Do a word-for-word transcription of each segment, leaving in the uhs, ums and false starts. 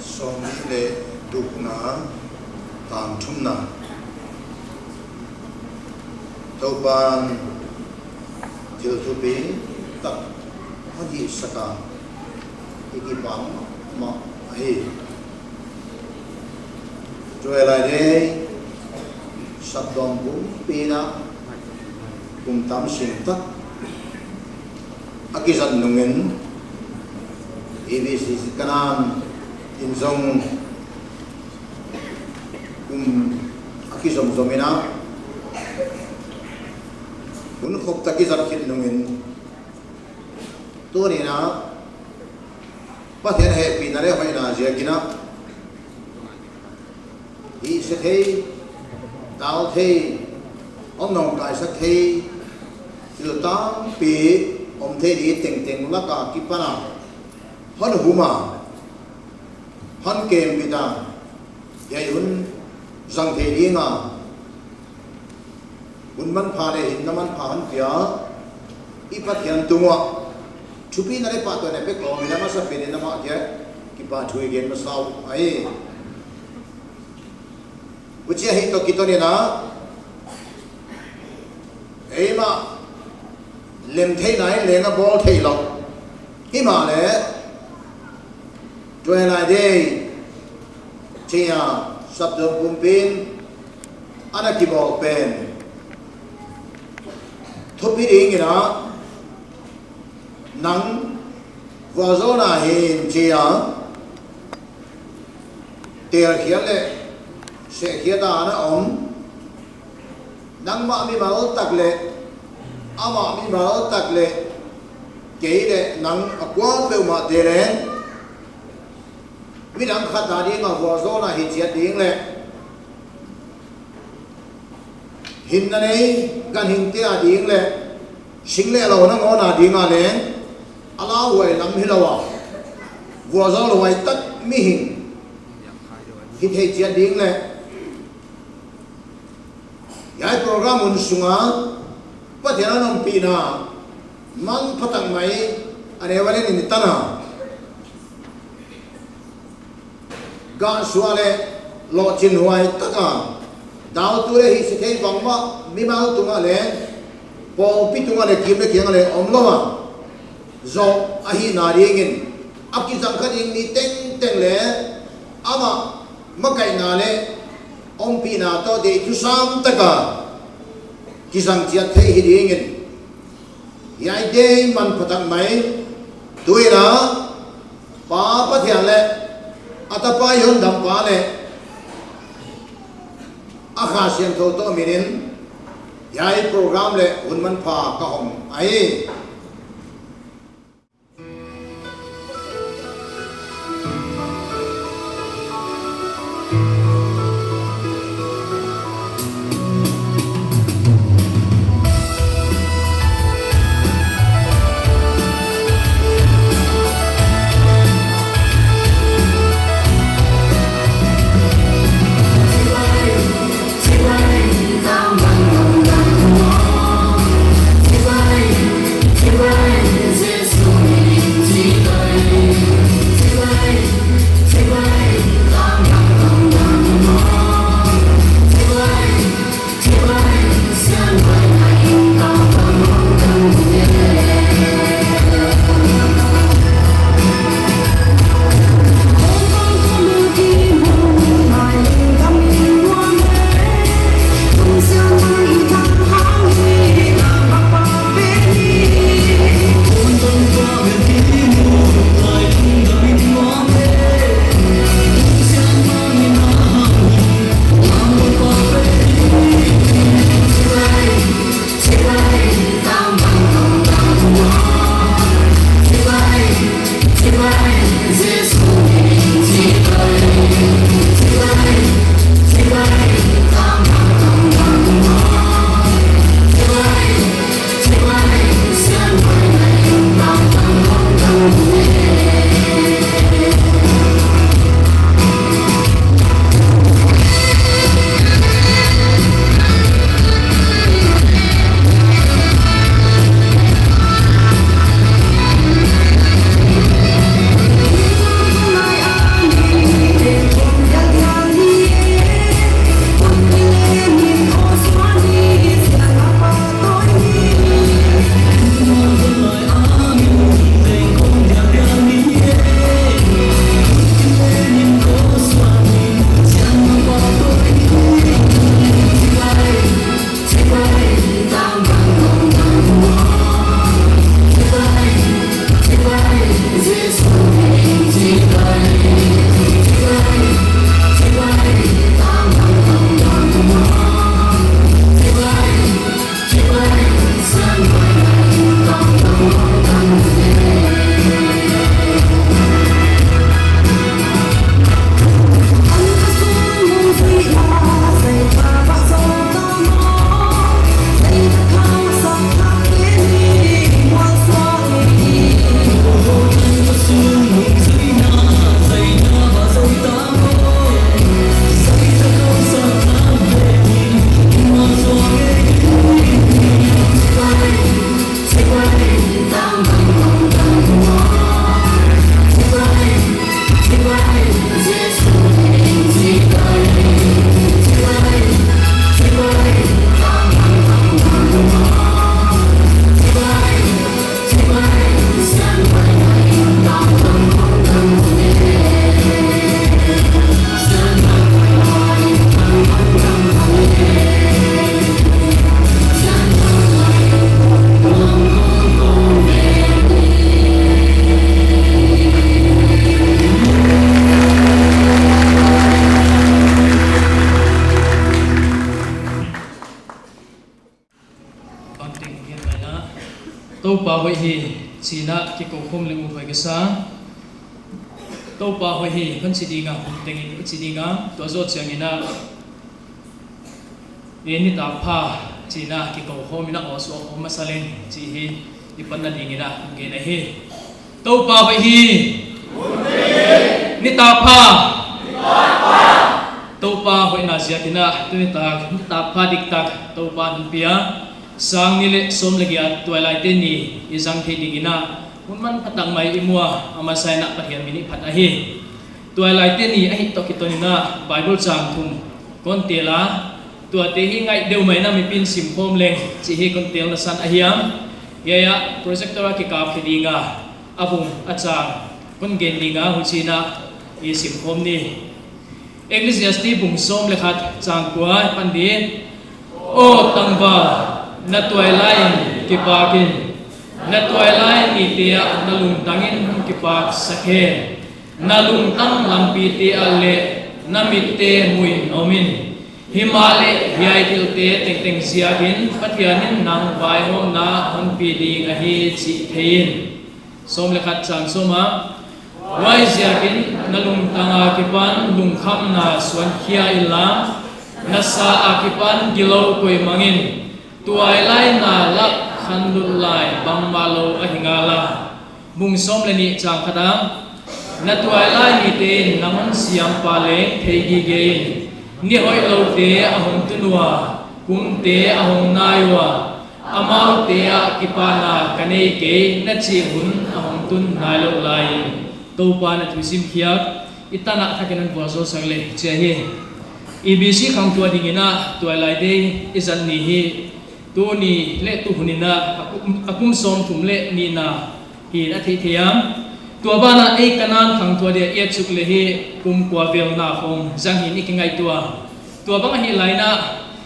Sawmnih leh gukna, tang thumna. Toupan thil thupi tak hon hihsak a, i kipak mahmah ahi. Tuailai Day saptuam pumpi in a kum tam sim tak a kizat nungin, A B C C Kanaan in zong kum a kizom zom in a, hun khop tak kizat khit nungin, tuni in a Pathian hehpihna leh hoihna ziakin a, hihsia thei, tau thei, hon nawngkaisak thei thil tampi om thei di tengteng lak a kipan a, hon hum a, hon kembit a, hiai hun zang thei ding a, hun manpha leh hinna manpha hon pia i Pathian tung uah thupina leh pahtawina pe kawm in a, masapen in amah kiang kipahthu i gen masa uh ahi. Huchi ahih toh kiton in a, eimah lem theihna in leng a bawl theilou. Himahleh Tuailai Day chia saptuam pumpi in ana kibawl pen thupi ding in a, nang vualzawlna hi chia, telkhiat leh sehkhiat a na om, nangmah mimal tak leh amah mimal tak leh kei leh nang a kuapeuhmahte leng midang khat a ding a vualzawlna hi chiat ding leh, hinna nei ganhingte a ding leh, sing leh lou nangawn a ding a leng, a lauhuai lam hilou a, vualzawlhuai tak mihing hi thei chiat ding leh, hiai program hun sung a Pathian a ompihna manpha tak mai a neu a len in i tan a, gahsuah leh lohchinhuai tak a, dautu leh hihsia thei bangmah mimal tung ah leh, pawlpi tung ah leh, kim leh kiang ah leh omlou a, zoh ahihna dingin, a kizang kha ding mi tengteng leh amah makaihna leh ompihna tawh deih thusam tak a kizang chiat thei hi dingin, hiai day manpha tak mai tu in a Pa Pathian leh a Tapa i Hondampa leh a Kha Siangthou tawh min in hiai program leh hun manpha ka hon hawm ahi. Toupa hoih hi, chi'n a kikou khawm leng uh hoih ka sa. Toupa hoih hi, hon chi ding a, hun tengin i chi ding a, tua zoh chiangin a, e nitak pha, chi'n a kikou khawm in a aw suak khawm masa leng, chih hi, i panna dingin a, gen ahi. Toupa hoih hi. Nitak pha. Toupa hoihna ziakin a, tunitak, nitak pha diktak, Toupa'n hon pia. Sang nih leh sawm leh giat tuailaite ni i zang theih dingin a, hun manpha tak mai i mu a, a masa in a Pathian min i phat ahi. Tuailaite ni ahih toh kiton in a, Bible chang thum kon tel a, tuate hi ngaih deuh mai in a mipi'n sim khawm leng, chih hi kon telna san ahi a. Hiai ah projector a kikap khe ding a, a bung a chang kon gen ding a, huchiin a i sim khawm ni. Ecclesiastes bung sawm leh khat chang kua pan ding. Aw tangval, na tuailai in kipak in, na tuailai nite ah na lungtang in hong kipak sak hen. Na lungtang lampite ah leh na mitte mu in om in. Himahleh hiai thilte tengteng ziakin Pathian in nang vaihawmna hon pi ding ahi chih thei in. Sawm leh khat chang sawm ah. Huaiziakin na lungtang akipan lungkhamna suan khia inla, na sa akipan gilou koih mang in, tuailai na lak khanlut lai bangmah lou ahi ngal a. Bung sawm leh nih chang khat ah. Na tuailai nite in nang hon siampa leng thei gige in, ni hoihloute a hong tun ua, kumte a hong nai ua, amaute ah kipahna ka nei kei na chih hun a hong tun nailou lai in. Toupa'n a thu sim khiak, i tan ah thak in hon vualzawl sak leh chia hi. E B C khangthuah dingin a tuailai day i zat ni hi, tuni leh tuhun in a, a kum, a kum sawmthum leh nihna hi a theih theih a. Tua banah ei Kanan khangthuah dia i et suk leh hi kum kua vel na khong zang hi'n i kingaihtuah. Tua bang ahih lai in a,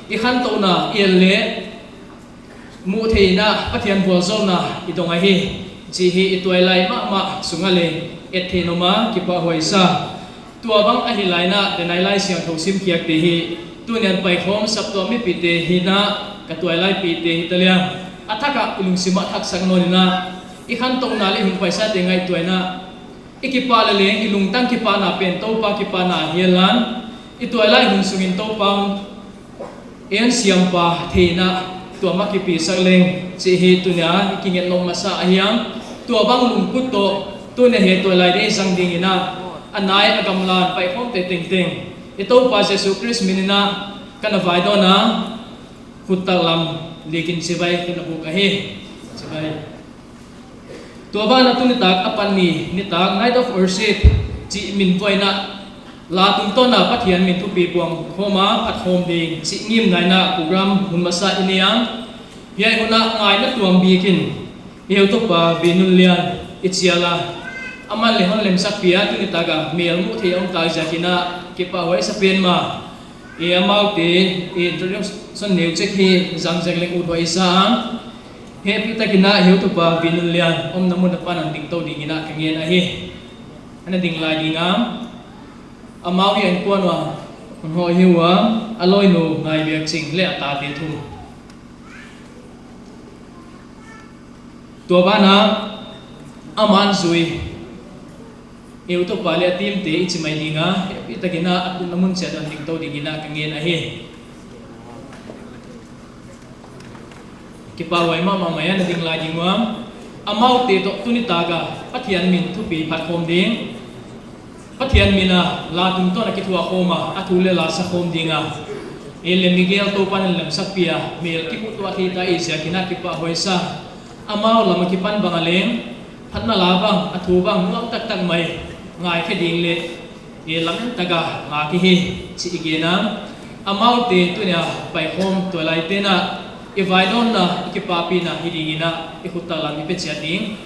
i khantouhna i et leh muh theih in a Pathian vualzawlna i dong ahi, chih hi i tuailai mahmah sung ah leng et theih in om a, kipahhuai sa. Tua bang ahih lai in a, denai Laisiangthou sim khiakte hi, tuni'n paikhawm saptuam mipite hi'n a, ka tuailaipihte hi ta liang. A thak ah i lungsim ah thak sak nawn in a, i khantouhna leh hun paisate ngaihtuah in a, i kipah leh leng i lungtang kipahna pen Toupa kipahna hi inla, i tuailai hun sungin Toupa hon siampa theihna tua mah kipisak leng chih hi tuni a i kinget nop masa ahi a. Tua bang lungput toh tuni a hiai tuailai day zang dingin a, a nai a gamla paikhawmte tengteng i Toupa Jesu Khrist min in a ka na vaidawn a, khut taklam likin chibai ka na buk ahi. Chibai. Tua banah tunitak a pan ni, nitak Night of Worship chih min vuah in a, la tungtawn a Pathian min thupi puang khawm a phat khawm ding chih ngimna in a program hun masa i nei a. Hiai hun ah ngaihna tuam bikin i heutupa Vinunlian i chial a, aman leng hon lemsakpih a, tunitak a mel muh theih a om tak ziakin a kipahhuai sa pen mah. I amaute i introduction neuchik hi zang zek leng uthuai sa a. Hehpihtakin a heutupa Vinunlian omna mun apan a ding tou dingin a ka ngen ahi. Ana ding lai ding a. Amau hi a innkuan ua hon hoih hi ua, a lawinu Ngaibiakching leh a tate thu. Tua banah aman zui i heutupa leh a team te i chi mai ding a, hehpihtakin a a tunna mun chiat a ding tou dingin a ka ngen ahi. Kipahhuai mahmah mai a, na ding lai ding ua. Amaute toh tunitak a Pathian min thupi phat khawm ding. Pathian min a la tungtawn a kithuah khawm a, a thu leh la sa khawm ding a. Ei leh Miguel Toupa'n lemsakpih a, mel kimuhtuah thei ta i ziakin a kipahhuai sa. Amau lam akipan bang a leng, phatna la bang, a thu bang, nuam taktak mai, ngaikhe ding leh, ei lamen tak a ngak i hi, chih i gen a. Amaute tuni a paikhawm tuailaite'n a, i vaidawnna, i kipahpihna hi dingin a, i khut taklam i pe chiat ding.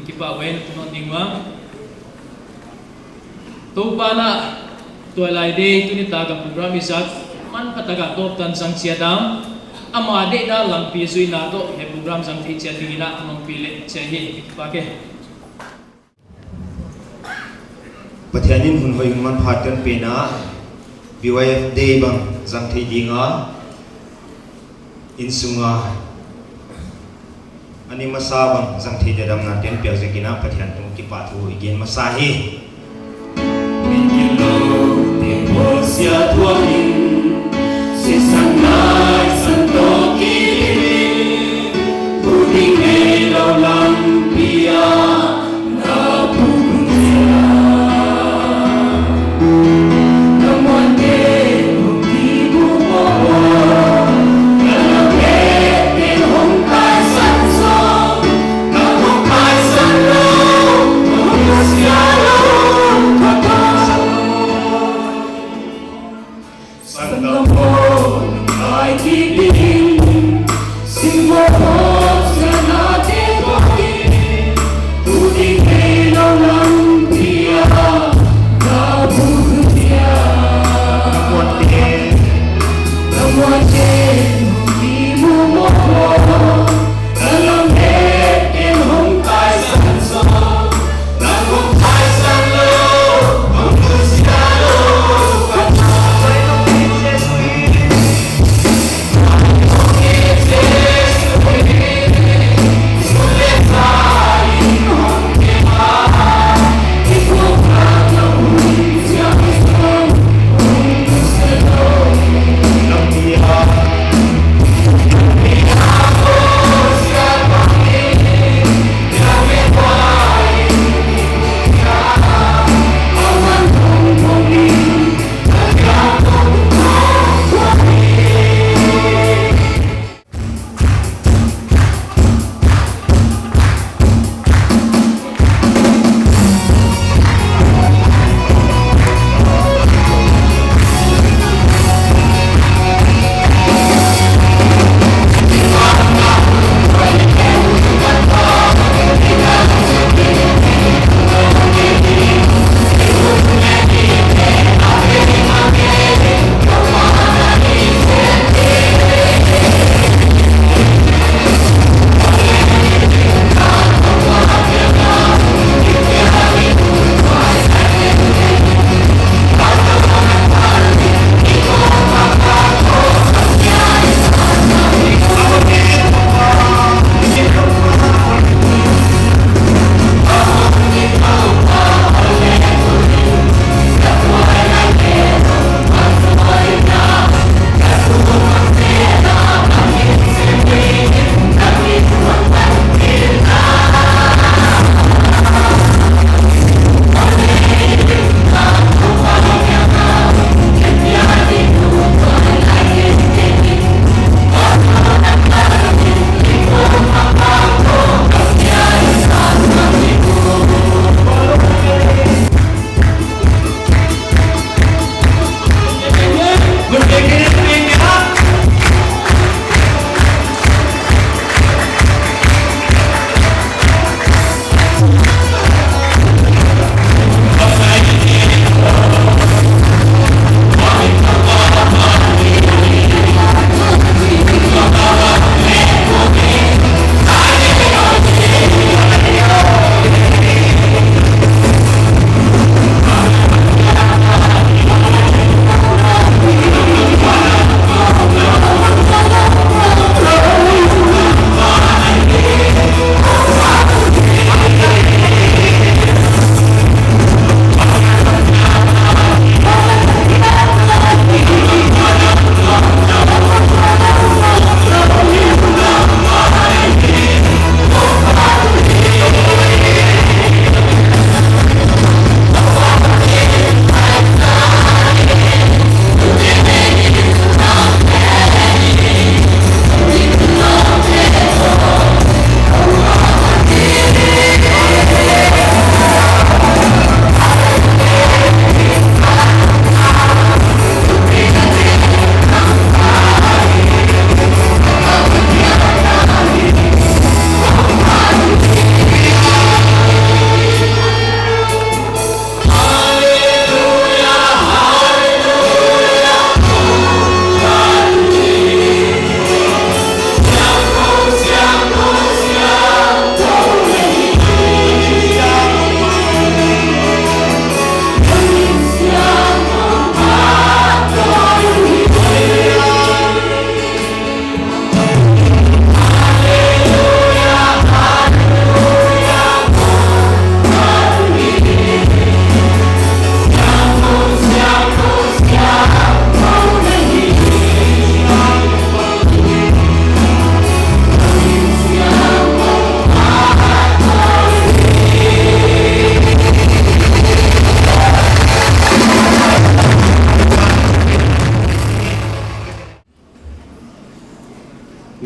Kipahhuai na tun nawn ding ua. Toupa'n a tuailai day tunitak a program i zat manpha tak a tawp tan zang chiat a, ama deihna lampi zuihna toh hiai program zang theih chiat dingin a hon ompih leh chia hi. Kipak e. Pathian in hun hoih hun manpha hon pen a, B Y F day bang zang theih ding a, innsung a Ni masa bang zang theite damna ten piak ziakin a Pathian tung kipahthu i gen masa hi. Min gilou te bawlsia thuakin, sisan naisan toh kidimin, pu ding neilou lampi ah na pukun zia.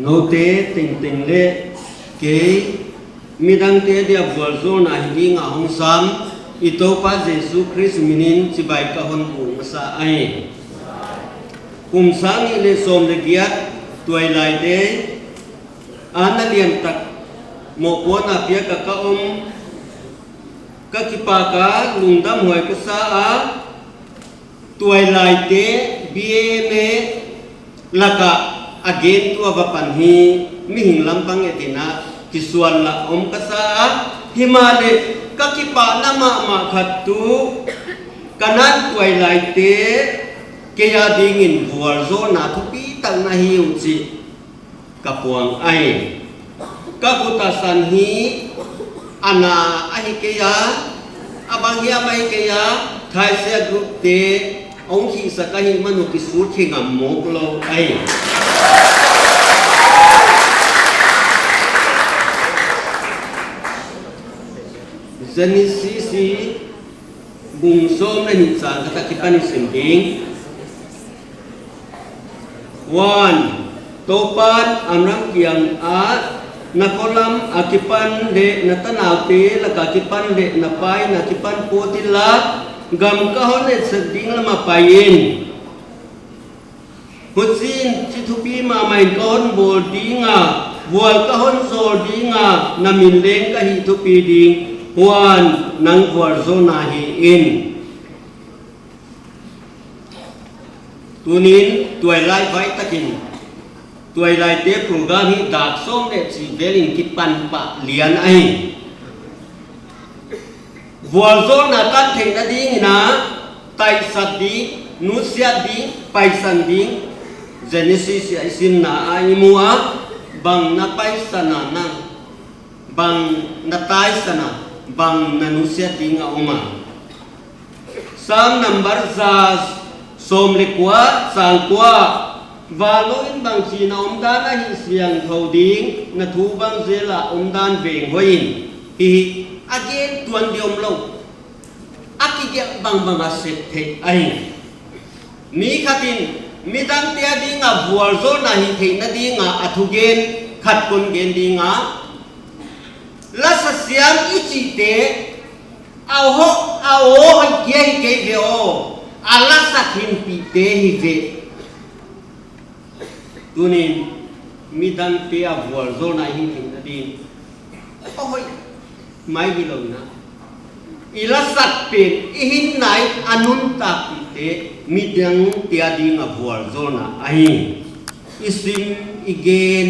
Noute tengteng leh kei midangte dia vualzawlna hi ding a hong sam i Toupa Jesu Khrist minin chibai ka hon buk masa ahi. Kum sang nih leh sawm leh giat Tuailai Day a na liantak mohpuakna piak a ka om, ka kipak a, lungdamhuai ka sa a, Tuailaite B M A laka a gen tua va pan hi mihing lampang etin a kisuan lah om ka sa a, himahleh ka kipahna mahmah khat tuh ka nan Tuailaite kei a dingin vualzawlna thupi tak na hi uh chih ka puang ahi. Ka khut a san hi a na ahi kei a, a bang hiam ahi kei a, Thaisia group te hong khihsak ahih man uh kisut khe ngam mawk lou ahi. Genesis bung sawm leh nih chang khat akipan i sim ding. Huan, Toupan Amram kiangah, na kholam akipan leh na tanaute laka kipan leh na paina akipan pawt inla, gam ka hon etsak ding lam ah pai in. Huchiin chi thupi mahmah in ka hon bawl ding a, vual ka hon zawl ding a, na min leng ka hih thupi ding. Huan, nang vualzawlna hih in. Tuni'n Tuailai vai takin Tuailaite program hi dak sawm leh chih vel in kipan pah lian ahi. Vualzawlna tan theihna dingin a, taisat ding, nusiat ding, paisan ding, Genesis a i simna ah i mu a, bang na paisan a nang, bang na taisan a, bang na nusiat ding a om a. Sam number za sawm leh kua, chang kua. Vanlou in bangchi'n a omdan ahih siangthou ding, na thu bang zel a omdan veng hoih in. Hihi a gen tuan di omlou, a kigelh bangbang a sep theih ahi. Mi khat in midangte a ding a vualzawlna hih theihna ding a a thugen khat kon gen ding a, lasa siam i chihte, a ho, a ho hoih kia hi kei ve aw, a lasak hinpihte hi ve. Tuni'n midangte a vualzawlna hih theihna ding, a hoih mai hilou in a, i lasak pen, i hinna in a nuntakpihte midangte a ding a vualzawlna ahi. I sim, i gen,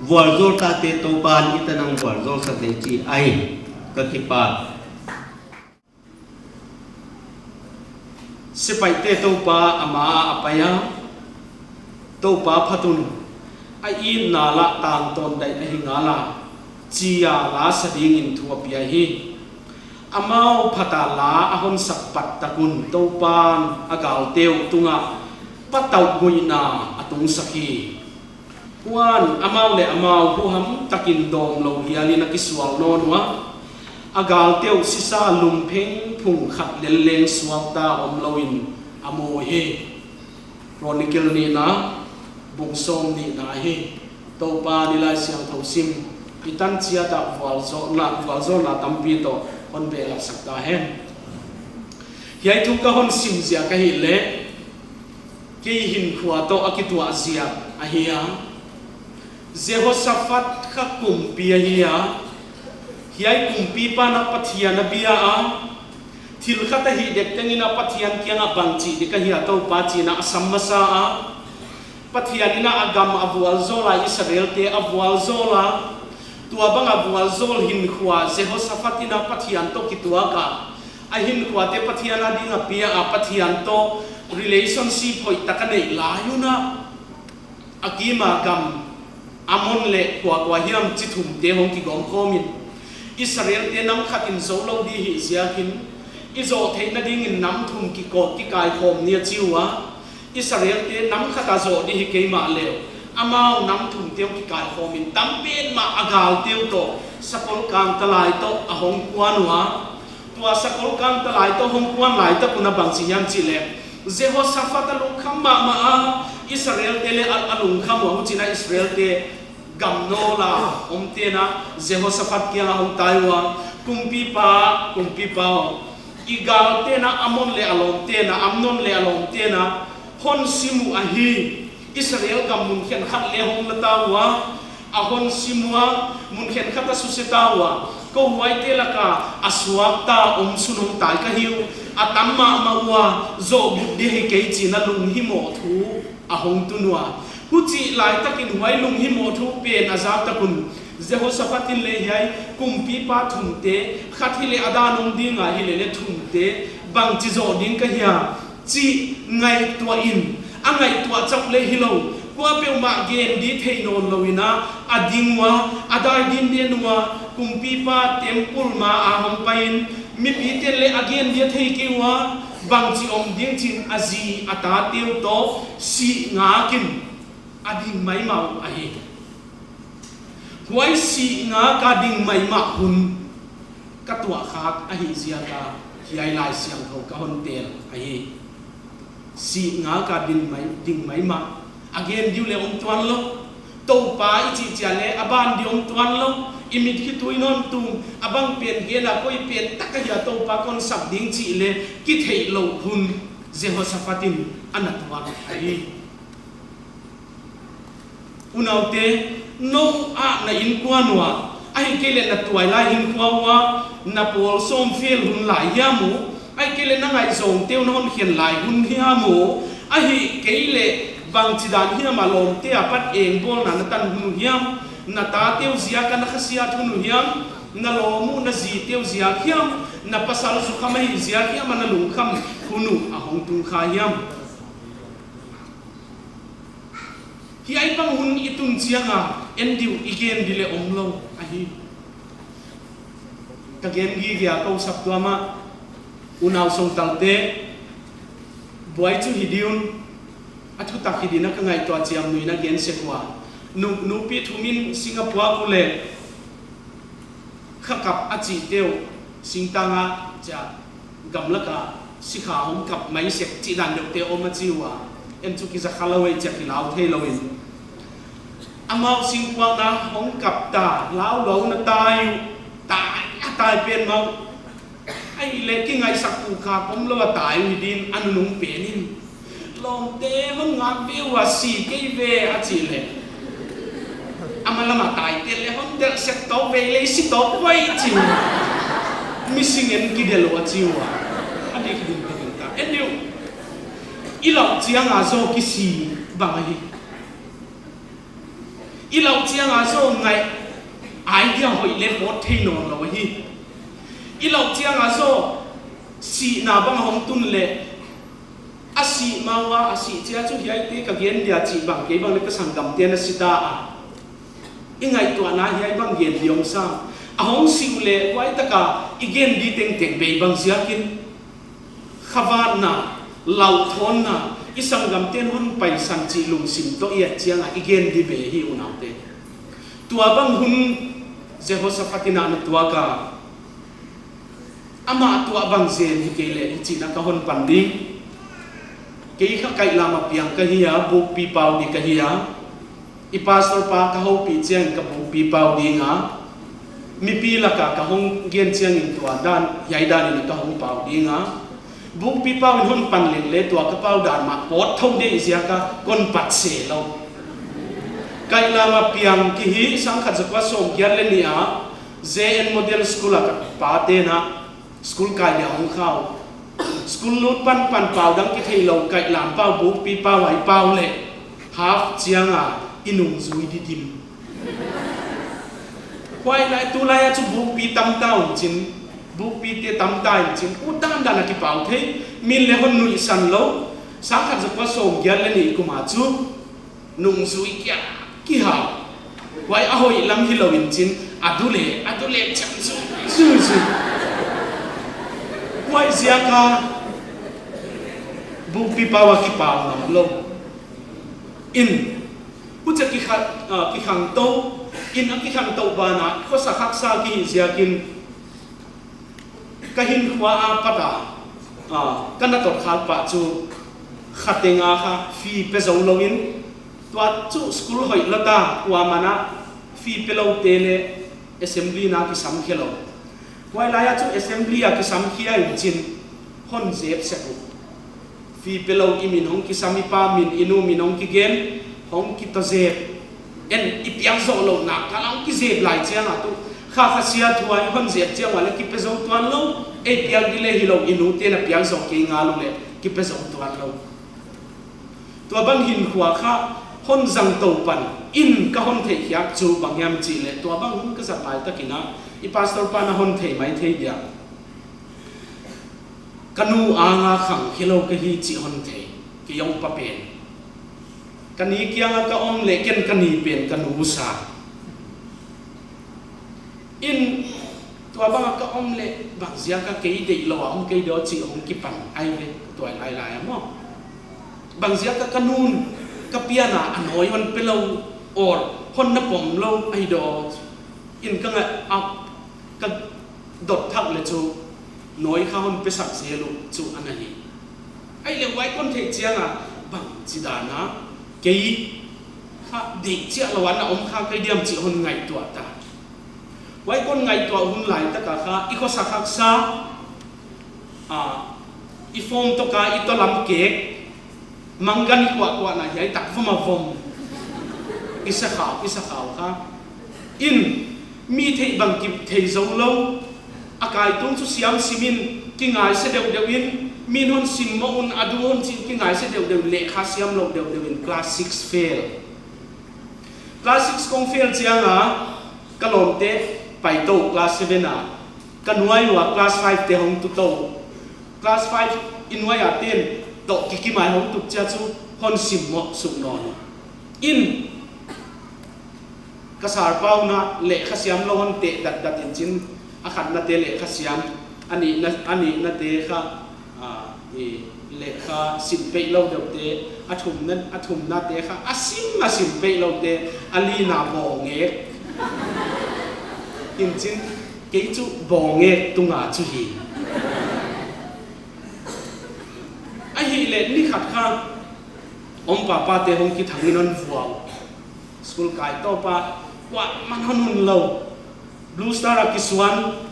vualzawl tate Toupan i tanang vualzawlsak ding chih ahi. Ka kipak. Sepaihte Toupa a ma ah a pai a, Toupa phat un, a itna lah tangtawn daih ahi ngal a, chi a lasa dingin thu a pia hi. Amau phat a la a hon sak pat tak un Toupan a galte uh tungah patauhguihna a tungsak hi. Huan amau leh amau huham takin dawmlou hial in a kisual nawn ua, a galte uh sisa lum phengphung khat lel leng suakta omlou in a mu hi. Chronicle nihna, bung sawm nihna hi. Toupa'n i Laisiangthou sim, i tan chiat ah vualzawlna, vualzawlna tampi toh hon behlapsak ta hen. Hiai thu ka hon sim ziak ahihleh, kei hinkhua toh a kituah ziak ahi a. Jehoshaphat kha kumpi ahi a. Hiai kumpipa'n a Pathian a bia a. Thil khat a hih dek tengin a Pathian kiangah bang chih ding ka hia Toupa chi'n a sam masa a. Pathian in a gam a vualzawl a, Israelte a vualzawl a. Tuabang a vualzawl hinkhua Jehoshaphat in a Pathian toh kituak a. A hinkhuate Pathian a ding a pia a, Pathian toh relationship hoihtak a neih lai un a, a kim a gam Ammon leh kuakua hiam chi thumte hong kigawmkhawm in, Israelte nam khat in zou lou di hih ziakin, i zoh theihna dingin nam thum kiko-, kikaikhawm ni a chi ua. Israelte nam khat a zoh di hi kei mahleh, amau nam thumte uh kikaikhawm in, tam petmah a galte uh toh, sakol kangtalai toh a hong kuan ua. Tua sakol kangtalai toh hong kuan laitak un a bang chi hiam chih leh, Jehoshaphat a lungkham mahmah a, Israelte leh a, a lungkham ua, huchiin a Israelte Gamnawl a omte'n Jehoshaphat kiang ah hong tai ua, Kumpipa, kumpipa aw, i galte'n, Amon leh a lawmte'n, Amnon leh a lawmte'n hon sim uh ahi. Israel gam mun khenkhat leng hong la ta ua, a hon sim ua, mun khenkhat a suse ta ua, kou huaite lak a a suakta omsun hong tai ka hi uh, a tam mahmah ua, zoh gut di hi kei chi'n lunghimoh thu a hong tun ua. Huchih laitakin huai lunghimoh thu pen a zak tak un, Jehoshaphat in leng hiai kumpipa thumte, khat hileh a dan om ding a, hileleh thumte, bangchi zoh ding ka hia chih ngaihtuah in, a ngaihtuah chauh leng hilou, kuapeuhmah gen di thei nawnlou in a ding ua, a dai dingden ua, kumpipa temple ma a hong pai in, mipite'n leng a gen di a thei kei ua, bangchi om ding chi'n a zi a tate uh toh sih ngak in a ding maimah uh ahi. Huai sih ngak a ding maimah hun ka tuah khak ahih ziak a hiai Laisiangthou ka hon tel ahi. Sih ngak a ding mai, ding maimah, a gen di uh leng om tuanlou. Toupa i chih chiang leh a ban di om tuanlou. I mit khitui in hon tung, a bang pen gen a, koi pen tak ahia Toupa kon sak ding chih leng kitheihlouh hun Jehoshaphat in ana tuak ahi. Unaute, nou a na innkuan ua, ahihkeileh na tuailai hinkhua ua, na pawl sawm fel hun lai hiam uh, ahihkeileh na ngaihzawngte uh na hon khen lai hun hiam uh, ahihkeileh bangchidan hiam a lawmte apat engbawlna na tan hun uh hiam, na tate uh ziak a na khasiat hun uh hiam, na lawm uh na zite uh ziak hiam, na pasal zukham ahih ziak hiam a na lungkham hun uh a hong tung kha hiam. Hiai bang hun i tun chiang a, en di uh i gen di leng omlou ahi. Ka gen gige a kou saptuam ah, unau sawngtalte, buai chu hi di un, a thutak hi di'n ka ngaihtuah chiamnuih in gen sek ua. Nu, nupi thum in sing a puak uleh, kha kap a chihte uh, singtang a chia, gamlak a sikha hong kap mai sek chih dan deuhte om a chi ua. En chu kiza khalou ei chia kilau theilou in. Amau singpuakna hong kap ta, lau lou na tai uh, tai a tai pen mau. Ahihleh kingaihsak uh kha omlou a tai uh hi di'n a nunung pen in. Lawmte hon ngak ve ua si kei ve a chih leh. Amah lam a taite leng hon delh sek tawk ve leh si tawk vai chi. Missing en kidelh ua chi ua. A dik ding ka ding ta. En diu. I lauh chiang a zaw kisi bang ahi. I lauh chiang a zaw ngaih idea hoih leng pawt thei nawnlou ahi. I lauh chiang a zaw sihna bang hong tun leh, a sih ma ua, a sih chia chu hiaite ka gen dia chih bang kei bang leh ka sanggamte'n a si ta a. I ngaihtuahna hiai bang gen di om sam. A hong si uleh, huai tak a i gen di tengteng bei bang ziakin. Khavatna, lauhthawnna, i sanggamte'n hon paisan chih lungsim toh i et chiang a i gen di bei hi unaute. Tua bang hun Jehoshaphat in ana tuak a, amah tuah bang zen hi kei leh hichi'n ka hon pan ding. Kei kha Kaihlam a piang ka hi a, bukpi pau di ka hi a. I pastor pa ka houpih chiangin ka bukpi pau ding a, mipi lak a ka hong gen chiangin tua dan, hiai dan in ka hong pau ding a. Bukpi pau in hon pan leng leh tua ka pau dan mah pawt thou deih ziak a kon pat se lou. Kaihlam a piang ki hi, sangkhat zakua sawmgiat leh nih a, J N Model School a ka pate'n school kai dia hong kha uh. School lut panpan pau dang kitheilou Kaihlam pau, bukpi pau a i pau leh, half chiang a i nungzui di dim. Huai lai tulai a chu bukpi tam ta un chin, bukpite tam ta in chin, ut dandan a kipau thei, min leng hon nuihsan lou, sangkhat zakua sawmgiat leh nih kum a chu, nungzui kia, kihau. Huai a hoih lam hilou in chin, a du leh, a du leh chiang zu, zu, zu. Huai ziak a, bukpi pau a kipau ngam lou. In, huchia kikha-, ah, kikhangtou, in a kikhangtou ban a, khosa haksa ki hi ziakin, ka hinkhua apat a, ah, ka na tot khak pah chu, kha teng a kha fee pe zou lou in, tua chu school hoih lou ta, kuaman a, Fee pe loute leh assembly na kisam khe lou. Huai lai a chu assembly a kisam khia in chin hon zep sek uh. Fee pe lou i min hong kisam, i pa min, i nu min hong kigen, hong kito zep. En i piak zoh louh nak kal a hong kizep lai chiang a tu kha kha sia thu a i hon zep chiang ua leh kipe zou tuan lou. Ei piak di leh hilou, i nu te'n a piak zoh kei ngal uleh kipe zou tuan lou. Tua bang hinkhua kha hon zang tou pan in ka hon theih khiak chu bang hiam chih leh, tua bang hun ka zat lai tak in a, i pastor pa'n a hon thei maithei dia, ka nu anga khang khe lou ka hi chih hon thei. Kei hong pa pen, ka ni kiang a ka om leh ken ka ni pen ka nu sa. In tua bang a ka om leh bang ziak a kei deih lou a om kei diam chih hong kipan ahi ve, tuailailai a maw. Bang ziak a ka nu'n ka pian a a nawi hon pe lou, or hon na pom lou ahi diam in ka ngai a, ka dot thak leh chu nawi kha hon pe sak zel uh chu ana hi. Ahihleh huai kon theih chiang a bangchidan a kei kha deih chiah lou a na om kha kei diam chih hon ngaihtuah ta. Huai kon ngaihtuah hun lai tak a kha i khosak haksa, a, i form toh ka i tolam kek, manggan i kuahkuah na hiai tak vom a vom. I sa khau, i sa khau kha. In mi theih bang kithei zou lou. A kai tung chu siam sim in kingaise deuhdeuh in, mi'n hon sim mawk un a du hon chin kingaise deuhdeuh, lehkha siam lou deuhdeuh in class six fail. Class six kong fail chiang a ka lawmte pai tou class seven a, ka nuai ua class five te hong tu tou. Class five i nuai a te'n toh kikimai hong tu chia chu hon sim mawk suk nawn. In ka sir pa un a lehkha siam lou hon teh datdat in chin, a khatna te lehkha siam, a nihna, a nihna te kha, a, i lehkha sim peih lou deuh te, a thumna, a thumna te kha a sim, a sim peih lou te, a lina bawngek in chin, kei chu bawngek tung a chu hi. Ahihleh ni khat kha om papa te hong kithang in hon vuau. School kai tawp a kuaman hon hun lou. Blue Star a kisuan,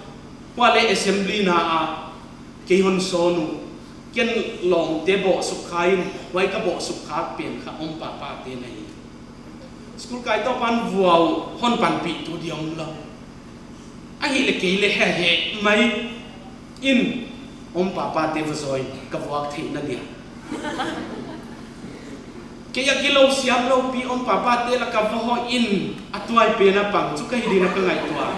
huai leh assembly na a kei hon sawn uh. Ken lawmte bawh suk kha in, huai ka bawh suk kha pen kha om papa te na hi. School kai tawp a hon vuau, hon panpih tu diam lou. Ahihleh kei leh hehheh mai in om papa te va zawi ka vuak theihna dia. Kei a gilou siam lou pi om papa te lak a va hoh in a tuai pen a pang chu ka hi ding a ka ngaihtuah.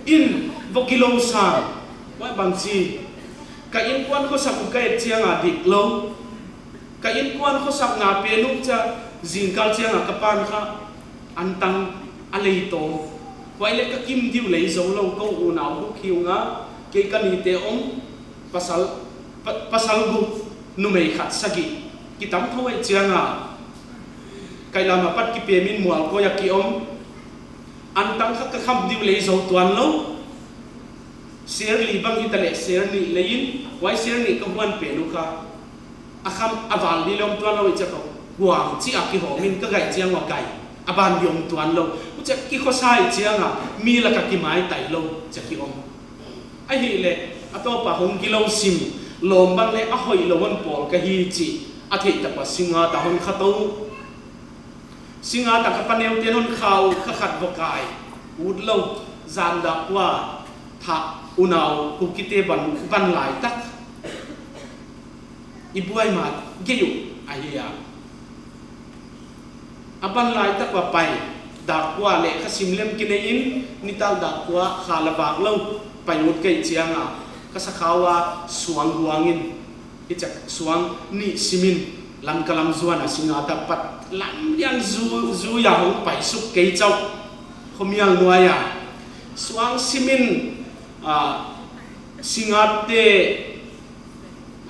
In va gilou sam, huai bang chi, ka innkuan khosak uh ka et chiang a dik lou. Ka innkuan khosakna pen uh chia zingkal chiang a ka pa'n kha antang a lei tawm. Huai leh ka kim diu lei zou lou, kou unau uh khiu nga, kei ka nite om, pasal, pa, pasal guk, numei khat sagih. Kitam thou ei chiang a, kai lam a pat kipem in Mualkoi a ki om. Antang kha ka kham diu lei zou tuan lou. Ser li bang hita leh ser nih lei in, huai ser nih ka huan pen uh kha a kham a val di leh om tuan lou i chia ka huang chi a kihawm in ka gaih chiang ua gaih a ban di om tuan lou. Huchia kikhosa i chiang a mi lak a kimaitai lou chia ki om. Ahihleh a tawp a hong gilou sim, lawm bang leh a hoihlou hon pawl ka hi chih a theih tak ua Singngat a hon kha tou. Singngat a ka paneute'n hon kha uh, kha khat va kai. Ut lou, zan dak ua, thah unau Kukite ban, ban lai tak. I buai ma gei uh ahi a. A ban lai tak ua pai, dak ua lehkha sim lem kinei in, nitak dak ua kha la vak lou, pai ut kei chiang a, ka sakhau a suang buang in, i chak suang nih sim in, Lamka lam zuan a Singngat a pat lam lian zu, zu a hong pai suk kei chauh. Khomial nuai a suang sim in, a, Singngat te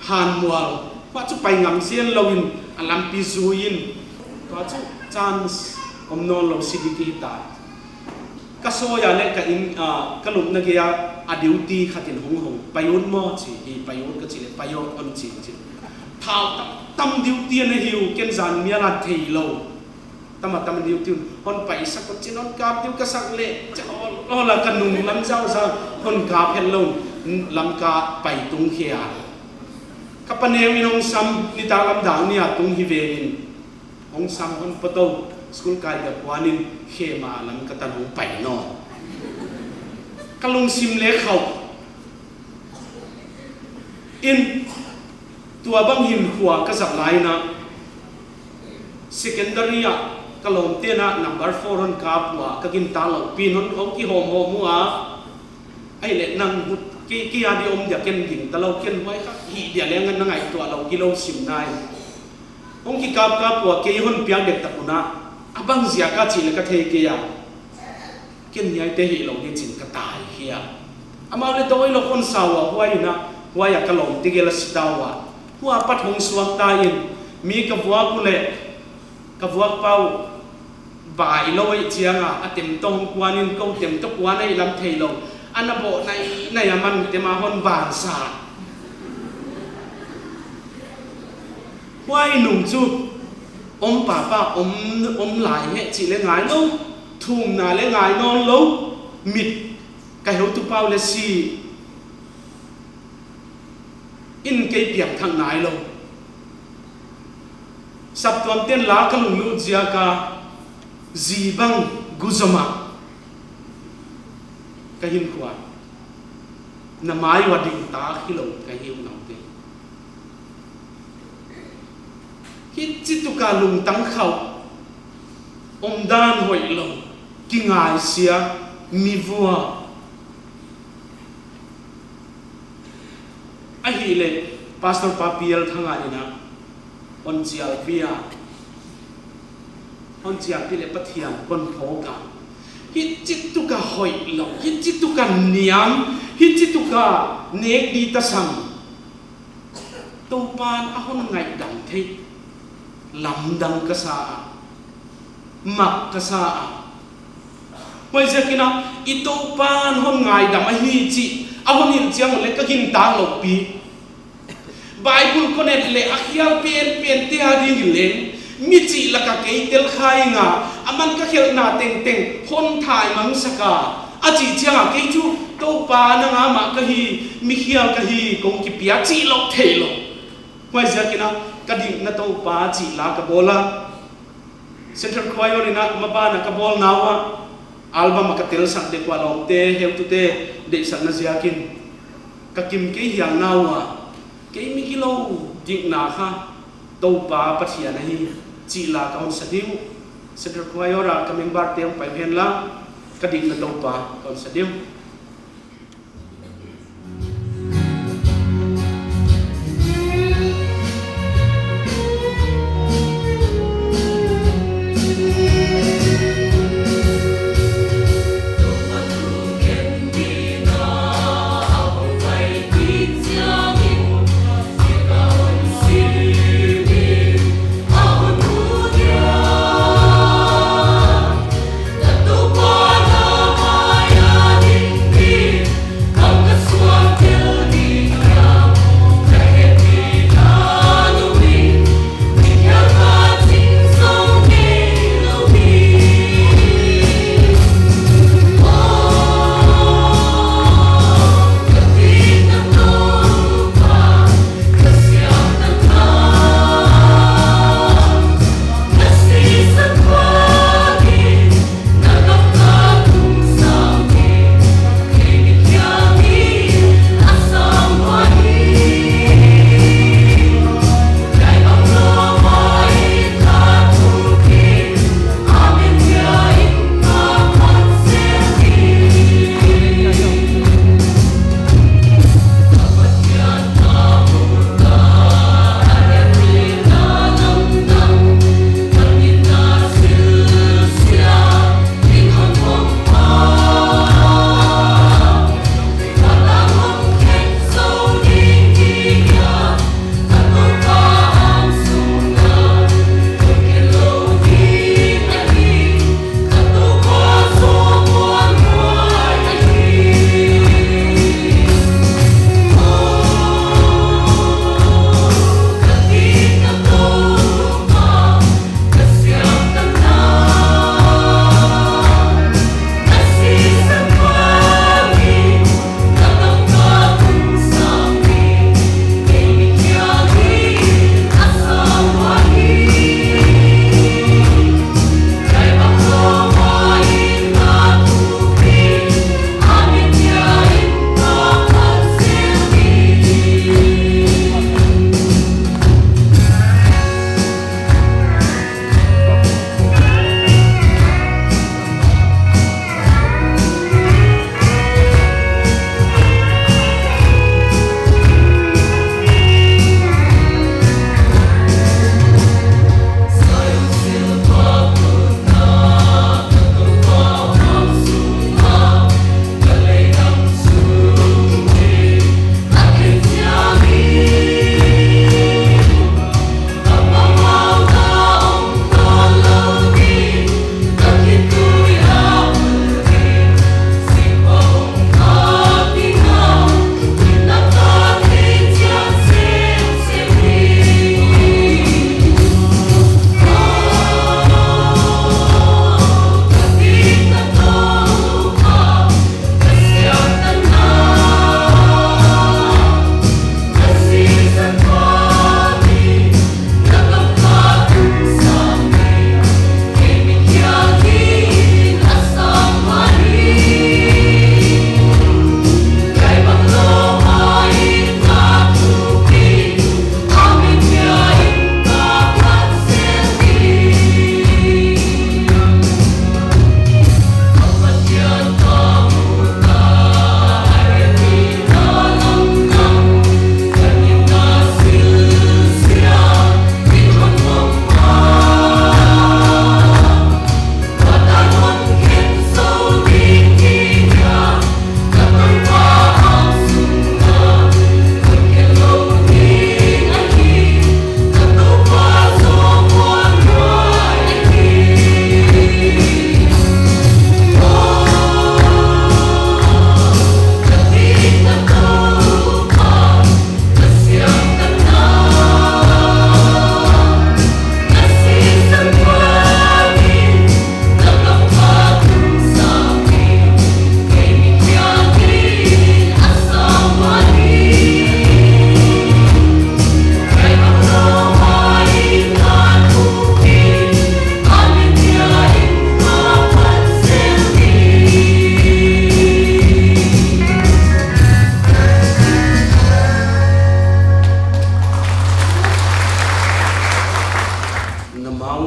Hanmual, huai chu pai ngam zel lou in a lampi zui in, huai chu chance om nawn lou si di ki hi ta. Ka sawi a leh ka inn, ah, ka lupna gei a, a duty khat in hong hong, pai ut maw chi, hi pai ut ka chih leh, pai ut hon chi chi. Thau tam tam duty ana hi uh, ken zan mial a thei lou. Tam a tam a diu tin, hon paisak kei chin, hon kap diu ka sak leh, cha ol ol a ka nung lam zau zau, hon kap het lou, lam ka pai tung khia. Ka pa neu in hong sam, nitaklam dang nih a tung hi ve in, hong sam hon pawt tou, school kai ka kuan in, khe ma lam ka tan hong pai nawn. Ka lungsim leh khauh in, tua bang hinkhua ka zat lai in a, secondary ah ka lawmte'n a number four hon kap ua, ka gintak lou pi in hon, hong kihawmhawm ua. Ahihleh nang hut kei, kei a di om dia ken gingta lou, ken huai kha hih dia leng a na ngaihtuah lou, gilou sim nai. Hong kikapkap ua kei hon piak dek tak un a, a bang ziak a chih leh ka thei kei a. Ken hiaite hilou ding chi'n ka tai hi a. Amau leh tawi lou hon sa ua, huai in a, huai a ka lawmte gel a si ta ua. Huai apat hong suak ta in, mi ka vuak uleh, ka vuak pau, bai lou ei chiang a, a tem toh hong kuan in, kou tem toh kuan ei lam thei lou. A na bawh nai nai a man tem a hon ban sa. Huai nung chu, om papa, om, om lai hi chih leh ngai lou, thumna leh ngai nawn lou, mit ka heutu pau leh si in kei piangthak nai lou. Saptuamte'n la ka lunglut ziak a, zi bang guzom a ka hinkhua. Na mai ua ding tak hilou ka hi uh naute. Hichi tuk a lungtang khauh, omdan hoih lou, kingaisia, mi vua. Ahihleh, Pastor Pa Pial Thanga in a, hon chialpih a, hon chialpih leh Pathian kon phawk a. Hichi tuk a hoih lou, hichi tuk a niam, hichi tuk a nek di tasam. Toupa'n a hon ngaihdam theih lamdang ka sa a, mak ka sa a. Huaiziakin a, i Toupa'n hon ngaidam ahi chih a hon hilh chiang uleh ka gintak lou pi. Bible kon et leh a khial penpente a ding leng, mi chih lak a kei tel kha ing a, aman ka khelhna tengteng hon thai mangsak a, a chih chiang a kei chu Toupa nang a mah ka hi, mi khial ka hi, kong kipia chih lou thei lou. Huaiziakin a, ka dikna Toupa chih la ka bawl a. Central Choir in a maban a ka bawlna ua, album a ka telsak dek ua lawmte, heutute deihsakna ziakin. Ka kim kei hialna ua, kei mi gilou dikna kha, Toupa Pathian ahi, chih la ka hon sa diu. Central Choir a ka member te hong pai hen la, ka dikna Toupa ka hon sa diu.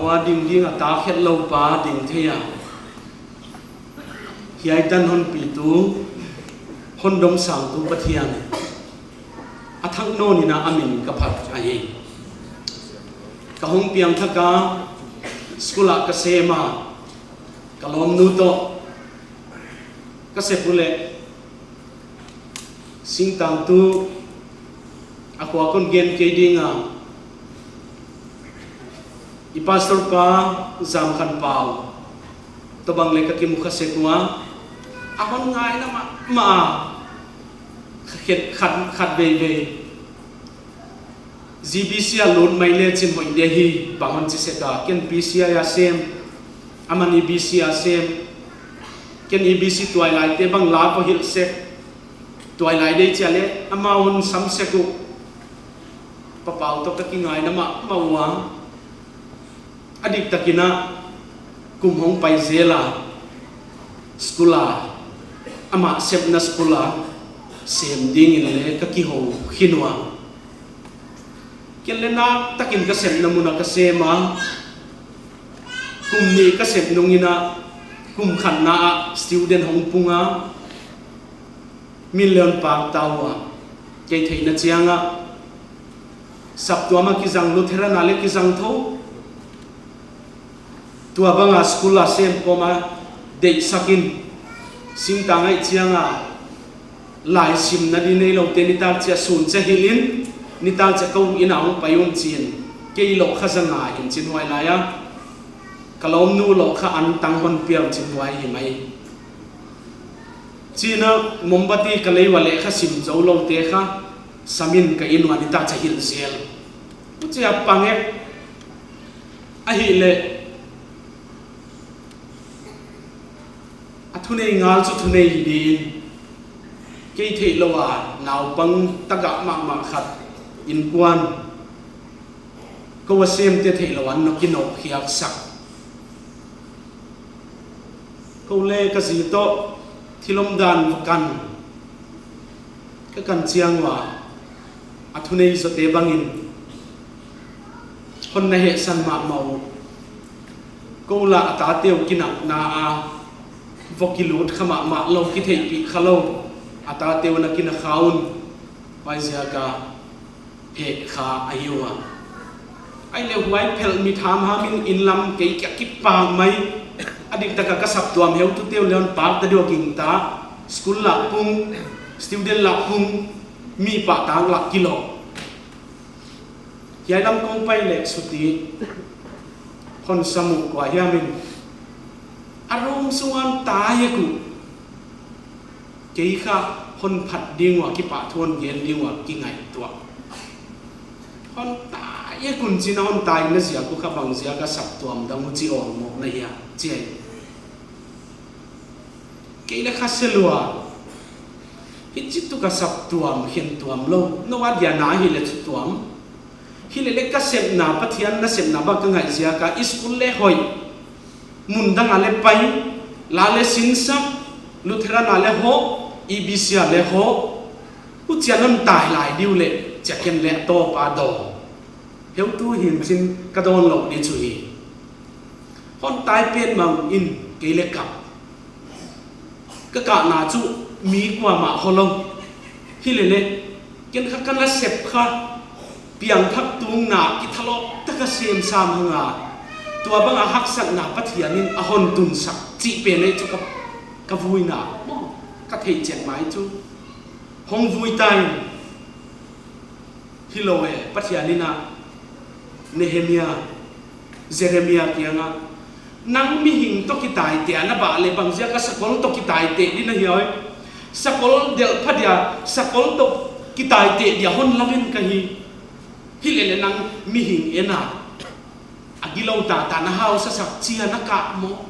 Pa ding ding a, ta khetlou pa ding thei a. Hiai tan hon pitu, hon domsangtu Pathian a thak nawn in a min ka phat ahi. Ka hong piangthak a, school ah ka sem a, ka lawmnu toh ka sep uleh, singtangtu a khua kon gen kei ding a, i pastor pa Zamkhanpau toh bang leh ka kimu kha sek ua, a hon ngaina mahmah a, khat, khat, khat veivei. G B C a lut mai le chin hoih dia hi, bang hon chi sek a, ken B C I a sem, aman E B C a sem, ken E B C tuailaite bang la ka hilh sek, tuailai dei chia leh amau hon sam sek uh. Pa Pau toh ka kingaina mahmah ua. A diktak in a kum hong pai zel a, school a, amah sepna school a sem ding in leng ka kihou khin ua. Ken leng naktakin ka sepna mun ah ka sem a, kum nih ka sep nung in a, kum khatna ah student hong pung a, min leng hon pak ta ua. Kei theihna chiang a, saptuam a kizang, Lutheran a leng kizang thou. Tua bang a school a sem kawm a deihsak in, singtang ahih chiang a laisimna di neiloute nitak chia sun chia hilh in, nitak chia ka u inn a hong pai un chi in, kei lawh kha za nga in chin huai lai a, ka lawmnu lawh kha an tang hon piang chin huai hi mai. Chi in a mombati ka lei ua leh kha sim zou loute kha sam in ka inn ua nitak chia hilh zel. Huchia pang e, ahihleh a thunei ngal chu thunei hi ding in, kei theihlouh a naupang tagah mahmah khat innkuan, kou a semte theihlouh a na kinawh khiak sak. Kou leh ka zi toh thil omdan va kan, ka kan chiang ua, a thunei zawte bang in hon na hehsan mahmah uh. Kou lah a tate uh kinakna a va kilut kha mahmah lou, kitheihpih kha lou, a tate uh na kina kha un, huaiziak a phelh kha ahi ua. Ahihleh huai phelh mit hamham in inn lam kei kia kipak mai. A diktak a ka saptuam heutute uh leng hon pak ta di uh a gingta. School lah pung, student lah pung, mi pahtak lah kilawh. Hiai lam kong pai leh suti hon sam uh kua hiam in, a room sung a hon tai ek uh. Kei kha hon phat ding ua kipahthu hon gen ding ua kingaihtuah. Hon tai ek un chi in a, hon taina ziak uh kha bang ziak a saptuam dang uh chi awlmoh na hia chi ai. Kei leng kha se lua. Hichi tuk a saptuam khen tuam lou. Nou a dia na hileh chu tuam. Hileh leng ka sepna, Pathian nasepna bang ka ngaih ziak a, i school leng hoih, mun dang a leng pai, la leng sinsak, Lutheran a leng hoh, E B C a leng hoh. Huchia hon tai lai di uleh chia ken leng tawp a dawn. Heutu hi'n chin ka dawn lou di chu hi. Hon tai pen mang in kei leng kap. Ka kahna chu mi kuamah hou lou. Hileh leng ken kha ka nasep kha piangthak tungna kithalawp taka sem sam hang a, tua bang a haksatna Pathian in a hon tunsak chih pen ei chu ka, ka vuina maw, ka theih chiat mai chu. Hong vui ta in. Hilou e, Pathian in a Nehemia, Jeremia kiang a, nang mihing toh kitaiteh a na bah leh bang ziak a sakol toh kitaiteh di na hia oi. Sakol delh pha dia, sakol toh kitaiteh dia hon la ven ka hi. Hileh leng nang mihing en a, a gilou taktak na hausa sak chia na kap maw.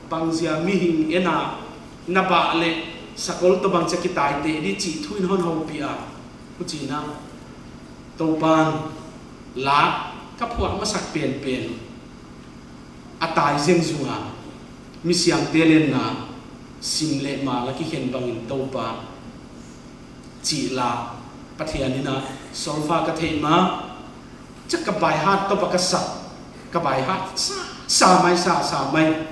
Bangzia mihing en a na bah leh sakol toh bangchia kitaiteh di chih thu in hon houpih a. Huchiin a, Toupan la ka phuah masak penpen a tai zeng zung a, misiangte leng na sim leh mal a kikhen bangin Toupa chih la Pathian in a solfa ka theih ma, chak ka by heart toh pa ka sak. Ka baihat sa, sa mai, sa, sa mai.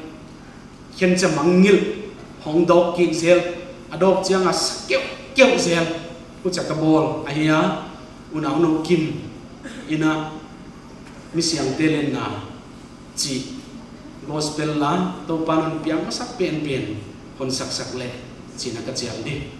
Khenchamang ngilh, hong dawk kik zel, a dawk chiang a sa keuhkeuh zel. Huchia ka bawl ahi a, unau nou kim in a, mi siangthou lenna chih gospel la, Toupa'n hon piak masak penpen, hon saksak leh, chi'n a ka chial di.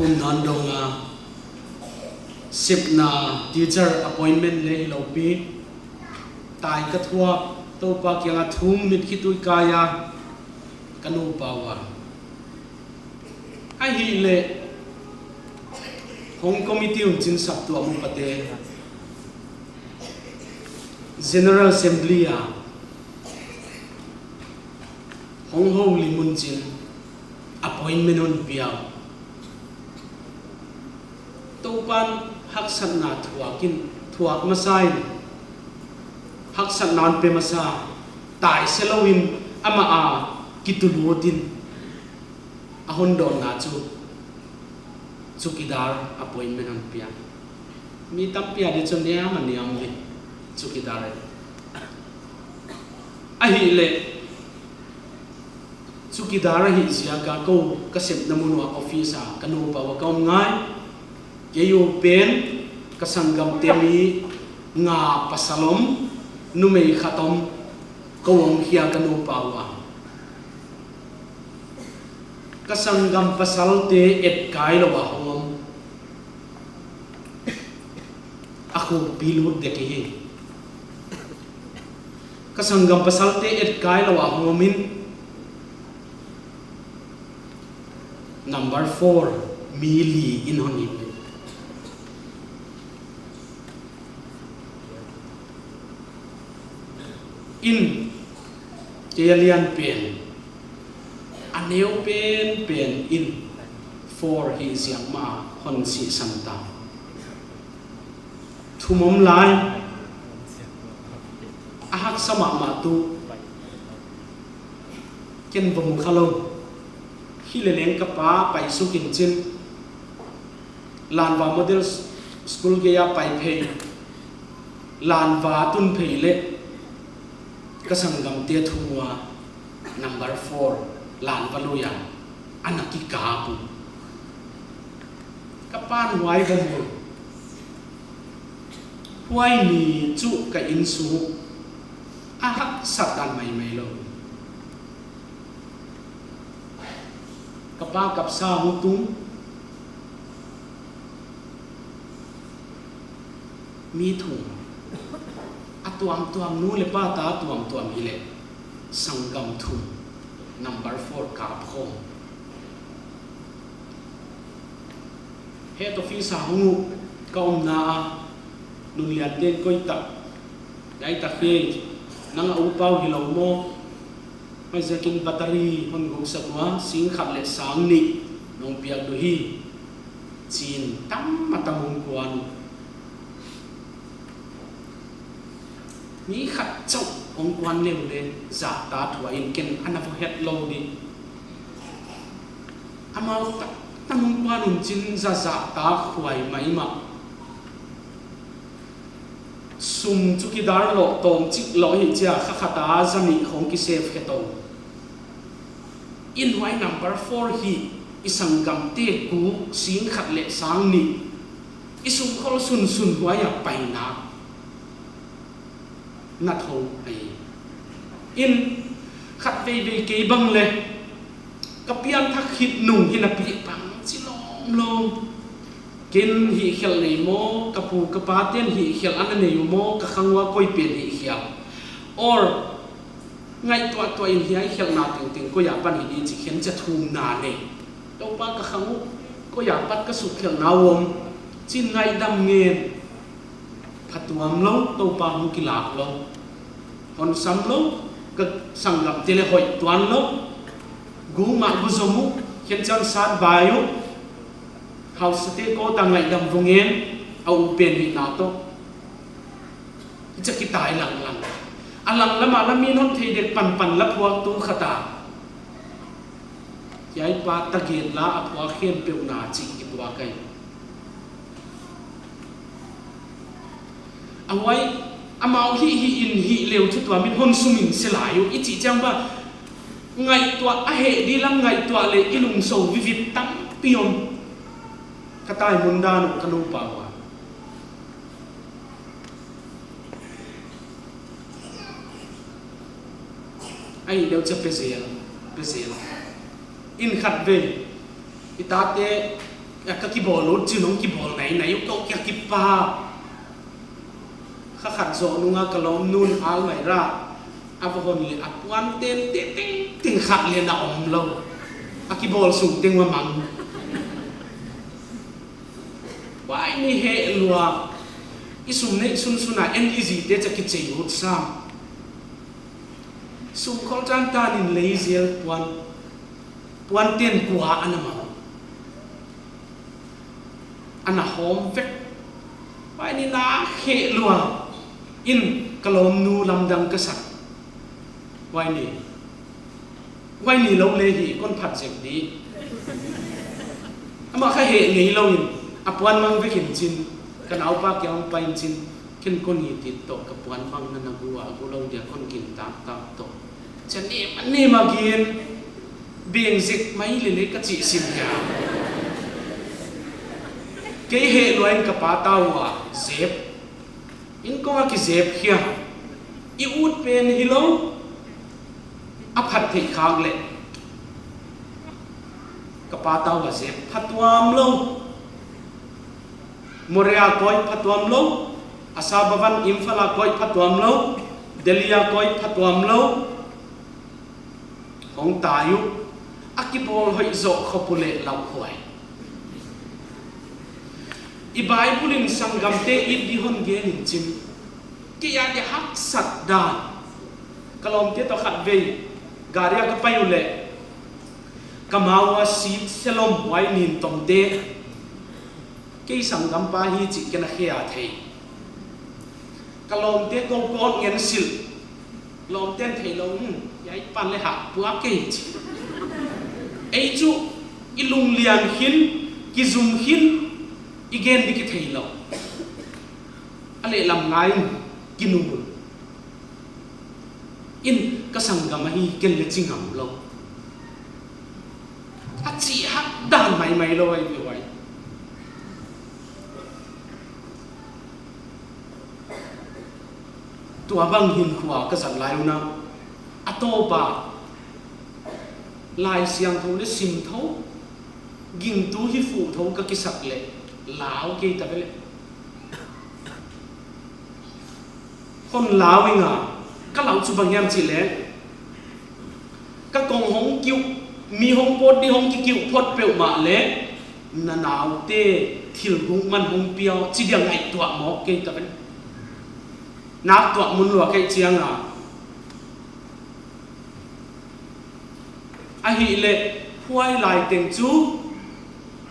Nan dong a, sepna teacher appointment leh hilou pi, tai ka thuak, Toupa kiang a thum mit khit uh kai a, ka nupa ua. Ahihleh, hong committee un chin saptuam upate, General Assembly a, hong houlim un chin appointment hon pia. Toupan haksatna thuak in, thuak masa in, haksatna hon pe masa, tai se lou in amah a kitulut in, a hon dawnna chu, chowkidar appointment hon pia. Mi tampi a di chu niam a niam di, chowkidar. Ahihleh, chowkidar ahih ziak a kou ka sepna mun ua office a ka nupa ua ka om ngai. Kei uh pen ka sanggamte mi nga, pasal om, numei khat om, kou hong khia ka nupa ua. Ka sanggam pasalte et kai lou a hong om. A khukpi lut dek hi. Ka sanggam pasalte et kai lou a hong om in, number four, mi li in hon hi. In, kei a lian pen, a neu pen pen in, four hi ziak mah hon sihsan ta. Thum om lai, a haksa mahmah tu, ken va mu kha lou. Hileleng ka pa pai suk in chin, Lanva Model School gei a pai phei, Lanva tun phei leh, ka sanggamte thum ua, number four, Lanva lui a, ana kikap uh. Ka pan huai va mu. Huai ni chu ka innsung uh a haksa dan maimai lou. Ka pa kapsa hong tung. Mi thum. A tuamtuam, nu leh pa ta tuamtuam hileh, sanggam thum, number four kap khawm. Head office a hong uh ka omna a, Nunliante'n koih tak, dai tak hi, nang a upa uh hilou maw? Huaiziakin battery hon guksak ua, sing khat leh sang nih nong piak ding uh hi, chi'n tam a tam hong kuan. Mi khat chauh hong kuan leh uh leh zahtak thuak in, ken ana va het lou di. Amau taktak hong kuan un chin, zahzah tak huai maimah. Sum chowkidar lou tawm chik lou hi chia, kha khat a za nih hong kisave khe tou. In huai number four hi, i sanggamte guk, sing khat leh sang nih, i sum khol sunsun huai a paina na thou ahi. In khat veivei kei bang leh, ka pianthak khit nung hi napi bangchi lawmlawm. Ken hihkhelh nei maw, ka pu ka pate'n hihkhelh ana nei uh maw, ka khang ua koi pen hihkhial. Or, ngaihtuah tuah in hiai khelhna tengteng koi apan hi di chih khenchia thumna nei. Toupa ka khang uh, koi apat ka suk khelhna uh om, chi'n ngaihdam ngen. Phatuam lou, Toupa hong kilak lou. Hon sam lou, ka sanggamte leh hoih tuan lou. Guk mah gu zom uh, khenchian sat bai uh. Hausate kou tang ngaihdam vung ngen, a u pen hihna toh. Hichia kitai langlang. A langlam a la mi'n hon thei dek panpan la phuaktu khat a. Hiai pa target la a phuak khempeuh na chih kituak ahi. A huai, amau hih hih in hih leh uh thu tuam in hon sum in se lai uh, i chih chiang ba, ngaihtuah a heh di lam ngaihtuah leh i lungso vivit tampi om. Ka tai mun dan uh ka nupa ua. Ahihleh uh chia pe zel, pe zel. In khatvei, i tate A ka kibawl ut chin hong kibawl nainai uh, kou kia kipak. Kha khat zoh nung a ka lawmnu'n al mai ra. A va hon leh a puan tente tengteng khat leng a om lou. A kibawl sung teng uah mang. Huai ni heh lua. I sum neih sunsun a en i zite cha kichei ut sam. Sum khol tantan in lei zel puan. Puan ten kua ana mang. Ana hawm vek. Huai ni na heh lua. In ka lawmnu lamdang ka sak. Huai ni. Huai ni lou leh hi kon phat zek di. Amah kha heh ngei lou in. A puan mang vek in chin. Ka naupa kia hong pai in chin. Ken kon i tit toh ka puan mang na na gu a gu lou dia kon gin tak tak toh. Cha nem a nem a gin. Beng zek mai lele ka chih sim hia. Kei heh lua in ka pa tau a zep. In kong a kizep hia. I ut pen hi lou. A phat theih khak leh. Ka pa tau a zep phatuam lou. Moreh a koi phatuam lou. Addis Ababa in Imphal a koi phatuam lou. Delhi a koi phatuam lou. Hong tai uh. A kibawl hoih zoh khop uleh lauhuai. I Bible in sanggamte it di hon gen in chin. Kei a dia haksat dan. Ka lawmte toh khatvei. Gari a ka pai uleh. Ka ma ua seat selom huai nin tomte. Kei sanggampa hi chih ken a khia thei. Ka lawmte kou kon ngen sil. Lawmte'n theilou, hmm, hiai pan leh hah pua kei chi. Ei chu, i lunglian khin, kizum khin, i gen di kitheilou. A lehlam ngai in, kinumul. In ka sanggam ahi, ken leng chi ngam lou. A chih hak dan maimai lou ahi ve huai. Tuabang hinkhua ka zat lai un a. A tawp a. Laisiangthou leng sim thou. Gingtu hi fuh thou ka kisak leh. Lau kei ta ve leh. Hon lau ing a, ka lau chu bang hiam chih leh. Ka kong hong kiuh, mi hong pawt di hong kikiuh phot peuhmah leh, na naute thil guk man hong pia uh, chi dia ngaihtuah mawk kei ta ve. Nak tuah mun lua kei chiang a. Ahihleh, huai lai teng chu,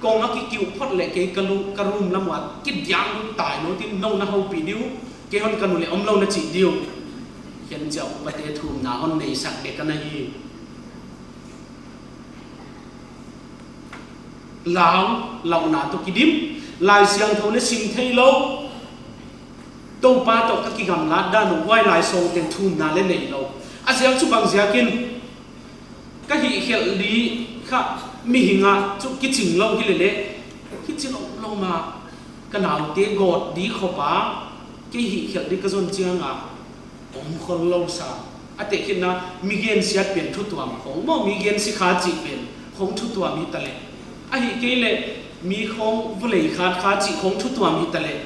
kong a kikiuh phot leh kei ka lu-, ka room lam uah kidiang lut tai lou tin nou na houpih di uh, kei hon ka nu leh omlou na chih di uh. Hiai chiah upate thumna hon neisak dek ana hi. Lau, lauhna toh kidim, Laisiangthou leng sim theilou. Toupa toh ka kigamlat dan uh, huai lai sawng teng thumna leng neilou. A ziak chu bang ziakin, ka hihkhelh di kha mihing a chu kiching lou hi lele. Kichi lou lou ma ka naute gawt di khop a, kei hihkhelh di ka zon chiang a. Om khol lou sa. A tehkhinna, mi gensiat pen thutuam khong maw, mi gensi kha chih pen khong thutuam hi ta leh. Ahihkeileh, mi khong vulei khat kha chih khong thutuam hi ta leh.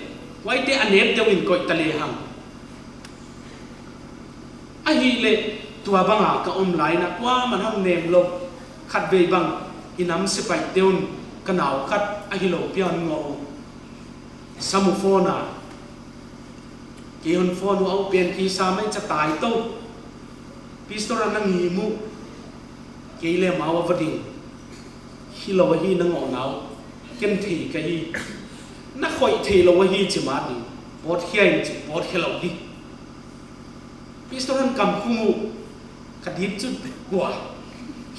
Huaite a nep deuh in koih ta lehang. Ahihleh, tuabang a ka om lai in a kuaman hon nem lou. Khatvei bang, i nam sepaihte un ka nau khat ahilou pian ngoh uh. Sam uh phone a. Kei hon phone uh a, u pen kisa mai cha tai tou. Pastor a na ngim uh. Kei leng amau a va ding. Hilou ahi na ngohna uh. Ken thei ka hi. Na khoih theilou ahi chi ma ding. Pawt khia in chi, pawt khelou di. Pastor hon kam khum uh. Ka dip chu kua.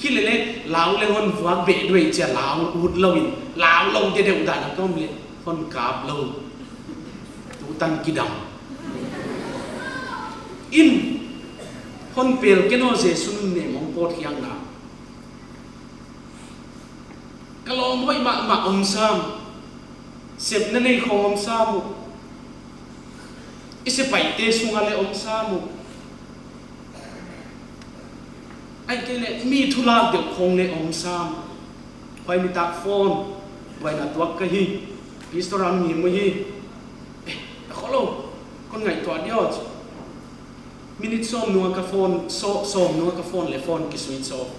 Hi lele, lau leng hon vuak beh duai chia lau ut lou in. Lau lou deuhdeuh dan a ka om leh. Hon kap lou. Tutan kidam. In. Hon pel ken aw Jesu'n nem hong pawt khiakna. Ka lawm hoih mahmah om sam. Sepna nei khong om sam uh. I sepaihte sung a leng om sam uh. Ahihkeileh mi thu lak deuh khong leng om sam. Huai nitak phone. Buaina tuak ka hi, pastor a mi mu hi. Eh, ka khollou, kon ngaihtuah diam. Minute sawm nung a ka phone, sawm, sawm nung a ka phone leh phone ki switch off.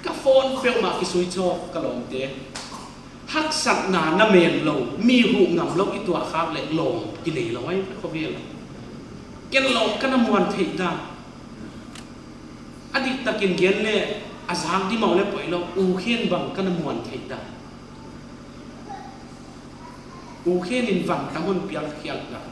Ka phone peuhmah ki switch off ka lawmte. Haksatna na men lou, mi huh ngam lou i tuah khak leh lawm i nei lou ai ka khovel. Ken lawm ka na muan theih dan. A diktakin gen leh a zak di mau leh poilou, U Khen bang ka na muan theih dan. U Khen in van tang hon piak khiak dan.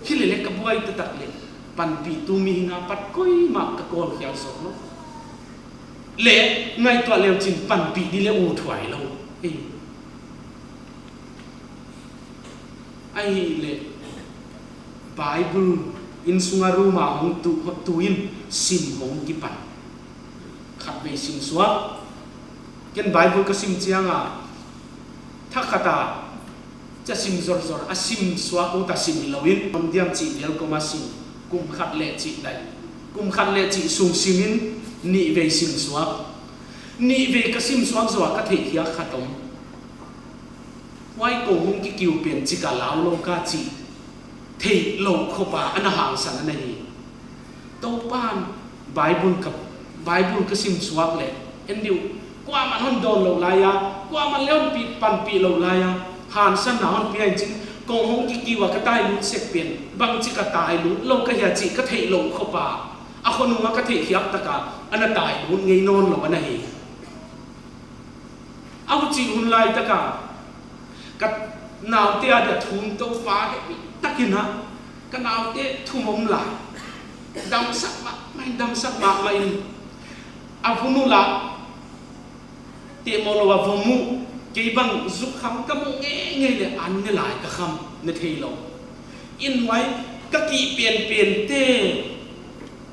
Hilele ka buai taktak leh, panpihtu mihing apat koimah ka kawl khiak sawk lou. Leh, ngaihtuah leuchin panpih di leh ut huai lou. Ei. Ahihleh, Bible innsung a room a hong tu, tu in sim hong kipan. Khatvei sim suak. Ken Bible ka sim chiang a, thakhat a, chia sim zorzor, a sim suak ut a sim hilou in, om diam chih vel kawm a sim, kum khat leh chih dai. Kum khat leh chih sung sim in, nihvei sim suak. Nihvei ka sim suak zoh a ka theihkhiak khat om. Huai kong hong kikiu pen chik a lau lou ka chih theih louh khop a ana hangsan ana hi. Toupa'n Bible ka, Bible ka sim suak leh, en diu, kuaman hon dawn lou lai a, kuaman leh hon pi, panpih lou lai a, hangsan na hon pia in chin, kong hong kikiu a ka tai lut sek pen, bangchik a tai lut lou ka hia chih ka theih louh khop a, a khonung a ka theihkhiak tak a, ana tai lut ngei nawn lou ana hi. A huchi hun lai tak a, ka naute a dia thum Toupa hehpih takin a, ka naute thum om lai. Damsak mahmah, damsak mahmah in. A vun ua la, te mo lo a vom uh, kei bang zuk kham ka mu ngeingei leh an ne lai ka kham, ne thei lou. In huai, ka kih penpen te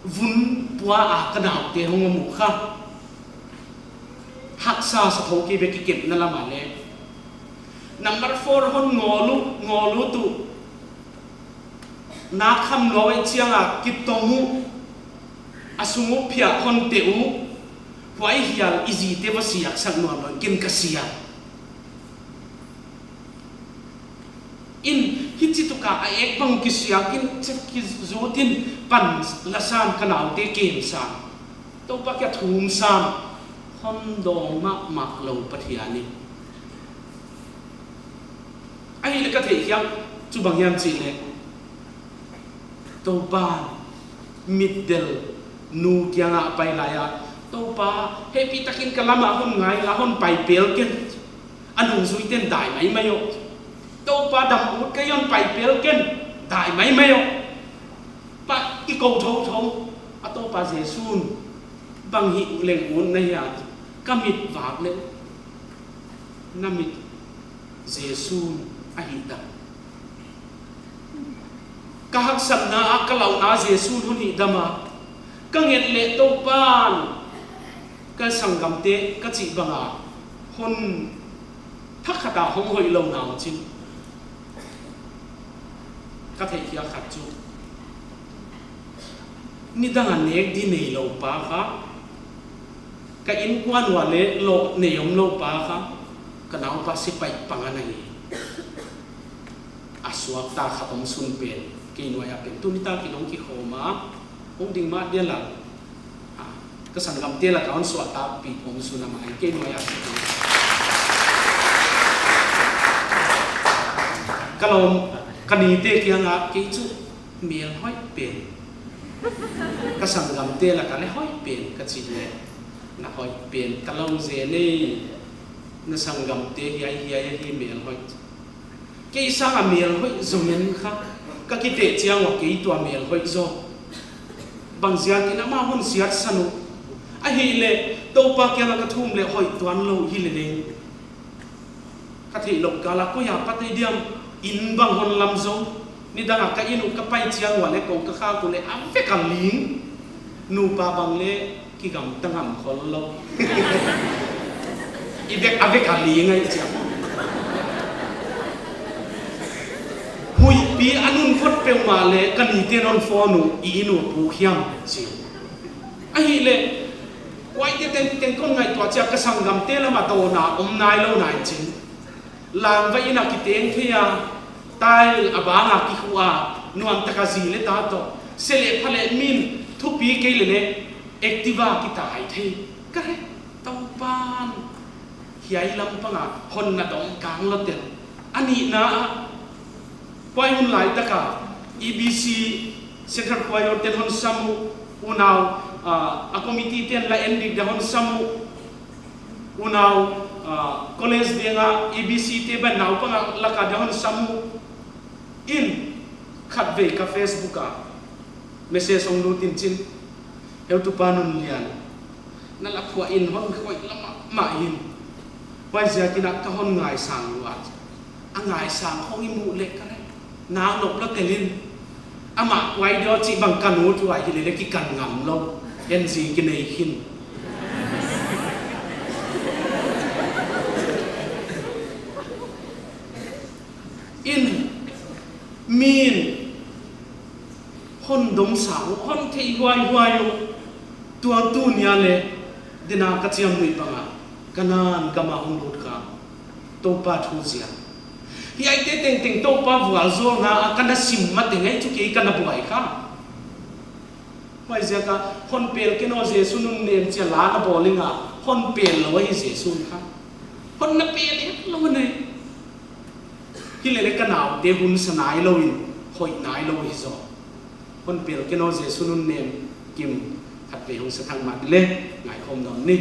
vun pua a ka naute hong om uh kha. Haksa sa thou kei ve kikepna lam a leh. Number four hon ngawl uh, ngawl uh tu. Na kham lou ei chiang a kitom uh. A sung uh phiah hon te uh. Huai hial i zite va siaksak nuam lou in ken ka siak. In, hichi tuk a a ek bang kisiak in, chek kizut in pan la san ka naute kem san. Toupa kiang thum san, hon dawng mahmah lou Pathian in. Ahihleh ka theihkhiak chu bang hiam chih leh. Toupa mitdel nu kiang a pai lai a. Toupa hehpih takin ka lam a hon ngai la hon pai pel ken. A nungzuite'n dai maimai uh. Toupa dam ut ka hon pai pel ken. Dai maimai uh. Pa i kou thouthou. A Toupa Jesu'n bang hih leng ut na hia. Ka mit vak leh. Na mit Jesu'n a hihdam. Ka haksatna a ka lauhna Jesu'n hon hihdam a. Ka nget leh Toupa'n ka sanggamte ka chih bang a hon thakhat a hong hoihlou na uh chin. Ka theihkhiak khat chu. Nidang a nek di neilou pa kha. Ka innkuan ua leh lou nei omlou pa kha, ka naupa sipai pang ana hi. A suakta khat om sun pen, kei nuai a pen, tuni tak in hong kikhawm a, hong ding mah dia la. Ah, ka sanggamte lak a hon suahtakpih om sun a mai, kei nuai a pen. Ka lawm, ka nite kiang a, kei chu mel hoih pen. Ka sanggamte lak a leh hoih pen ka chih leh. Na hoih pen ka lawm zen e. Na sanggamte hiai hiai ahi mel hoih. Kei sang a mel hoih zaw men kha. Ka kiteh chiang ua kei tua mel hoih zaw. Bangziak in amah hon siatsan uh. Ahihleh, Toupa kiang a ka thum leh hoih tuan lou hi leleng. Ka theihlouh kal a koi a pat ei diam, inn bang hon lam zou. Nidang a ka inn uh ka pai chiang ua leh kou ka khak uh leh a vek a ling. Nupa bang leh kigam ta ngam khollou. I vek a vek a ling ai chiang. Huihpi a nun khot peuhmah leh ka nite'n hon phone uh i inn uh puk hiam chi. Ahihleh Huaite tengteng kon ngaihtuah chiang ka sanggamte lam ah dawhna om nailou nai chin. Langvai in a kiteng thei a, tile a bang a kikhu a, nuamtak a zi leh ta toh. Se leh pha leh min thupi kei leh leh, active a kitai thei. Ka he, Toupa'n hiai lam pang a hon na dawng kang lou tel. A nihna ah, huai hun laitak a, E B C Central Choir ten hon sam uh, unau, ah, a committee ten la en dik dia hon sam uh, unau, ah, college ding a E B C te ban naupang a lak a dia hon sam uh. In, khatvei ka Facebook a message hong lut in chin, Heutupa Nunlian, na la phuah in hon hoih lua mahmah in. Huaiziakin a ka hon ngaisang lua. A ngaisang khong i muh leh ka leh, nang nop lou tel in. Amah huai dia chih bang ka nu tuh ahi leh leh kikan ngam lou. En zi kinei khin. In, min, hon dong sa uh, hon thei huaihuai uh. Tua tuni a leh, dena ka chiamnuih bang a, Kanan gam a hong lut kha. Toupa thu ziak. Hiaite tengteng Toupa vualzawlna a ka na sim mateng ei chu kei ka na buai kha. Huaiziak a, hon pel ken aw Jesu nunnem chia la na bawl ing a, hon pel lou ahi Jesu'n kha. Hon na pel het lou nei. Hi leh leh ka naute hun sa nailou in, hoih nailou hi zaw. Hon pel ken aw Jesu nunnem, Kim, khatvei hong sa thak mah leh, ngaikhawm nawn ni.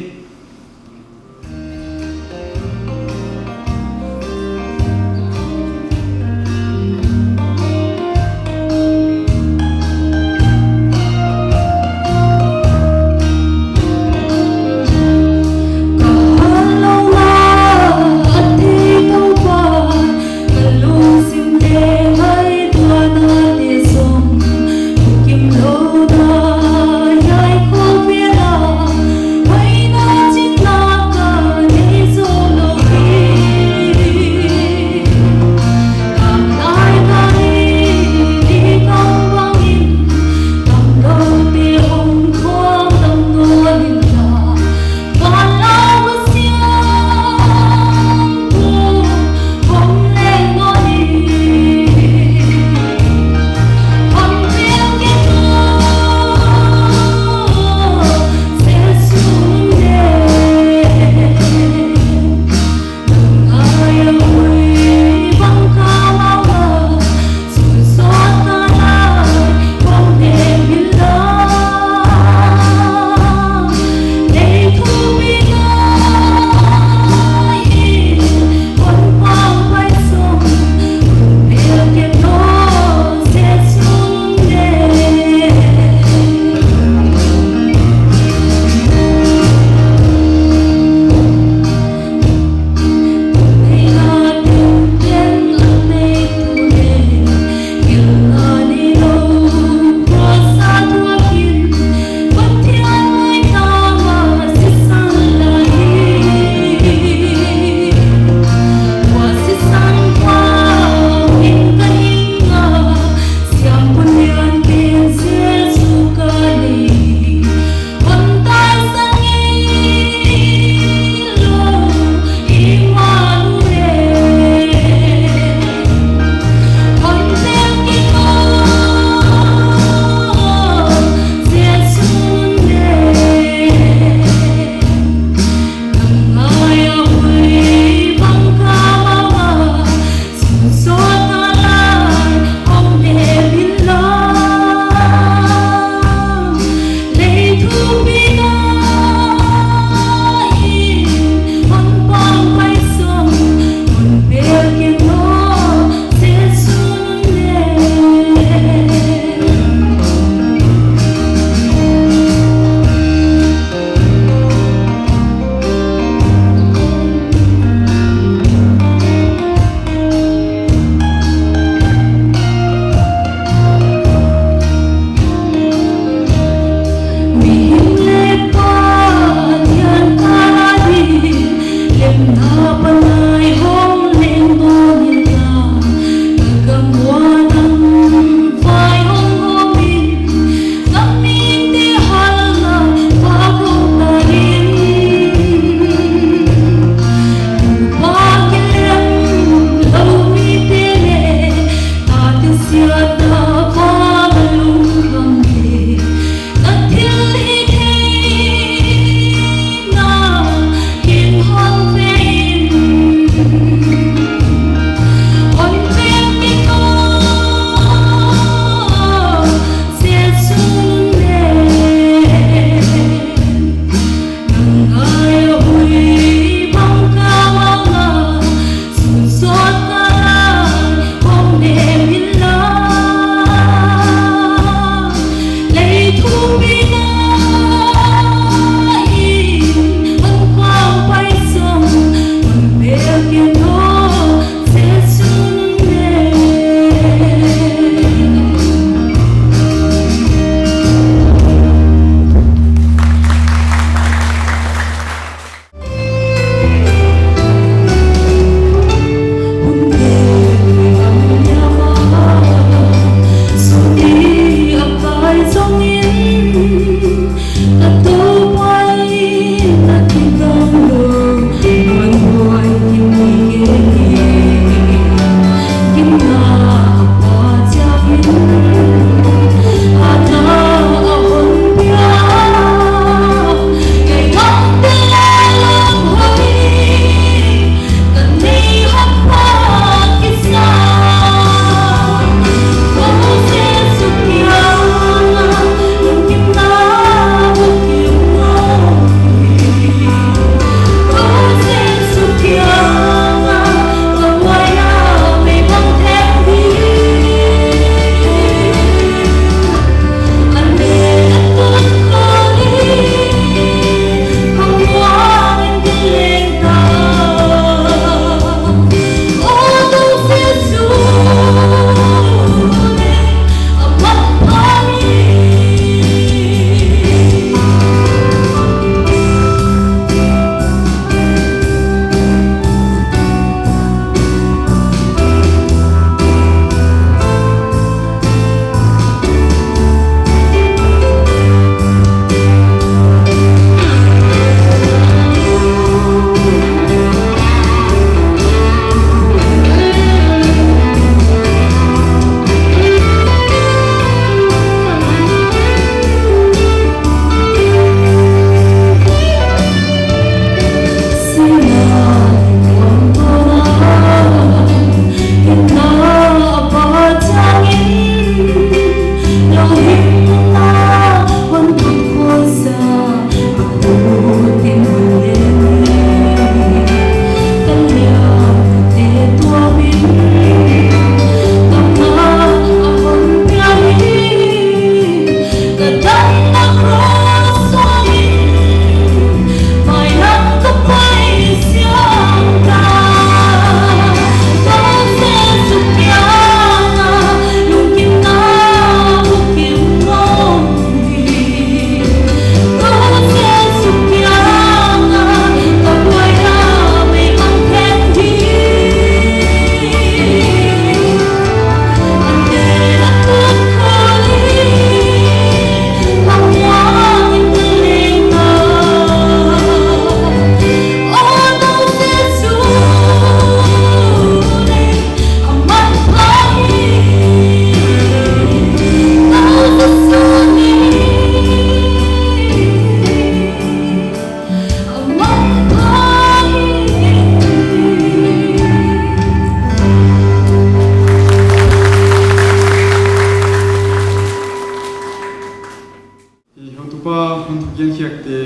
Hun thugen khiakte,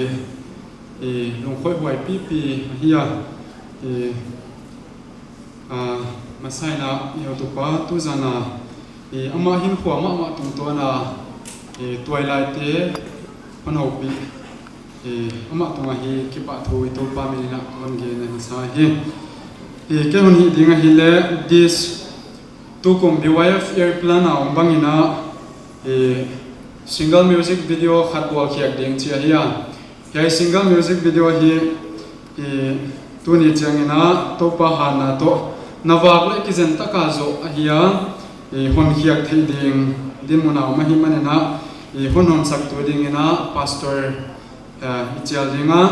eh, lungkhoih huai pipi ahi a, eh, ah, masa in a, i heutupa tuzan a, eh, amah hinkhua mahmah tungtawn a, eh, tuailaite hon houpih, eh, amah tung ahi kipahthu i Toupa min in a hon gen ahi sa hi. Eh, kei hun hih ding ahihleh, this tukum B Y F year plan a om bang in a, eh, single music video khat bawl khiak ding chi ahi a. Hiai single music video hi, eh, tuni chiang in a Toupa hanna toh na vak leh kizen taka zoh ahi a, eh, hon khiak theih ding dinmun a om ahih man in a, eh, hon honsaktu ding in a pastor, eh, i chial ding a,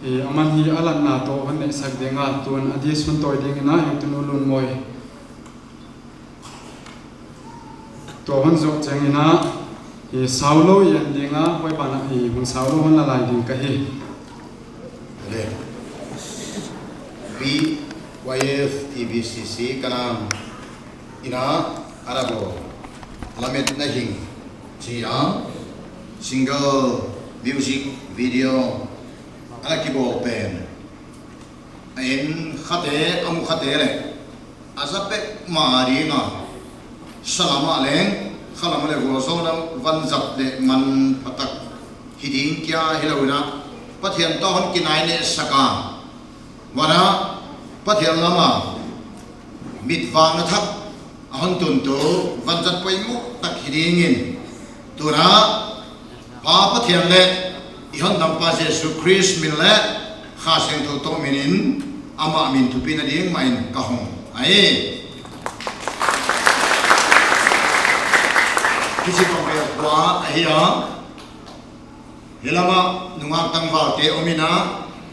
eh, aman hi a latna toh hon neihsak ding a, tun a dis hon tawi ding in a, heutu Nu Lunmawi toh hon zoh chiang in a, eh, sau lou i en ding a, huai ban ah, eh, hun sau lou hon la lai ding ka hi. Le. B Y F E B C C Kanam in a, a na bawl Lametna Hing chi a, single music video a na kibawl pen, a en khate, a mu khate leh a za peuhmah ding a, sa lam ah leng, kha lam ah leng vualzawlna vanzat leh manphatak hi ding kia hilou in a, Pathian toh hon kinainehsak a, huan a Pathian lam a mitvakna thak a hon tuntu vanzat poimoh tak hi ding in, tun a Pa Pathian leh i Hondampa Jesu Khrist min leh Kha Siangthou toh min in amah min thupina ding mah in ka hong ai. Hichi bang bel kua ahi a, hi lam ah nungak tangvalte om in a,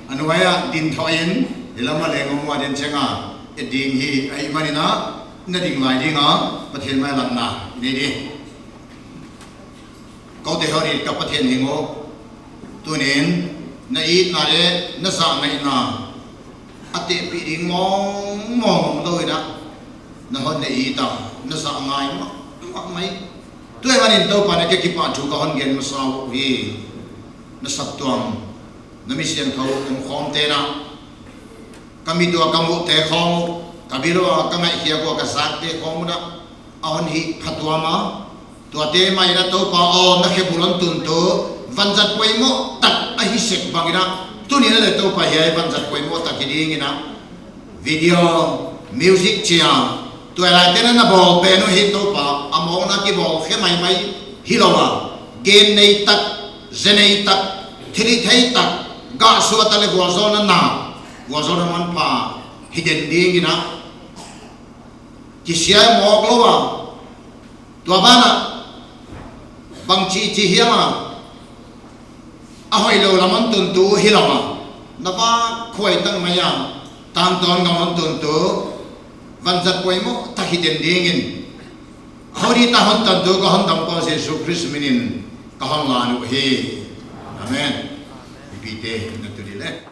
a nuai ah ding thou in, hi lam ah leng om ua den cheng a, et ding hi ahih man in a, na ding lai ding a, Pathian mailamna i nei ding. Koute hon it ka Pathian hing aw, tuni'n na itna leh na zahngaihna a tehpih ding mawngmawng om lou in a, na hon na it a, na zahngai mahmah mai. Tuaman in Toupa'n a kipahthu ka hon gen masa uhi. Na saptuam, na mi siangthou omkhawmte'n a, ka mit ua ka muhte khawng, ka bil ua ka ngaihkhiak ua ka zakte khawng un a, a hon hih phatuam a, tuate mah in a Toupa aw, na khebu hon tuntu vanzat poimoh tak ahi sek bang in a, tuni'n a leh Toupa hiai vanzat poimoh tak hi ding in a, video, music chi a, tuailaite'n a na bawl pen uh hi Toupa, a mawkna kibawl khe maimai hilou a, gen nei tak, ze nei tak, thilhihthei tak, gah suah tak leh vualzawlna na, vualzawlna manpha hi den ding in a, kisia mawk lou a, tua ban ah bangchi chi hiam a, a hoihlou lam hon tuntu hilou a, na vak khuai tak mai a, tangtawn gam hon tuntu vanzat poimoh tak hi den ding in, hoih tak hon tuntu ka Hondampa Jesu Khrist min in ka hon lan uhi. Amen. Pipite na tu di leh.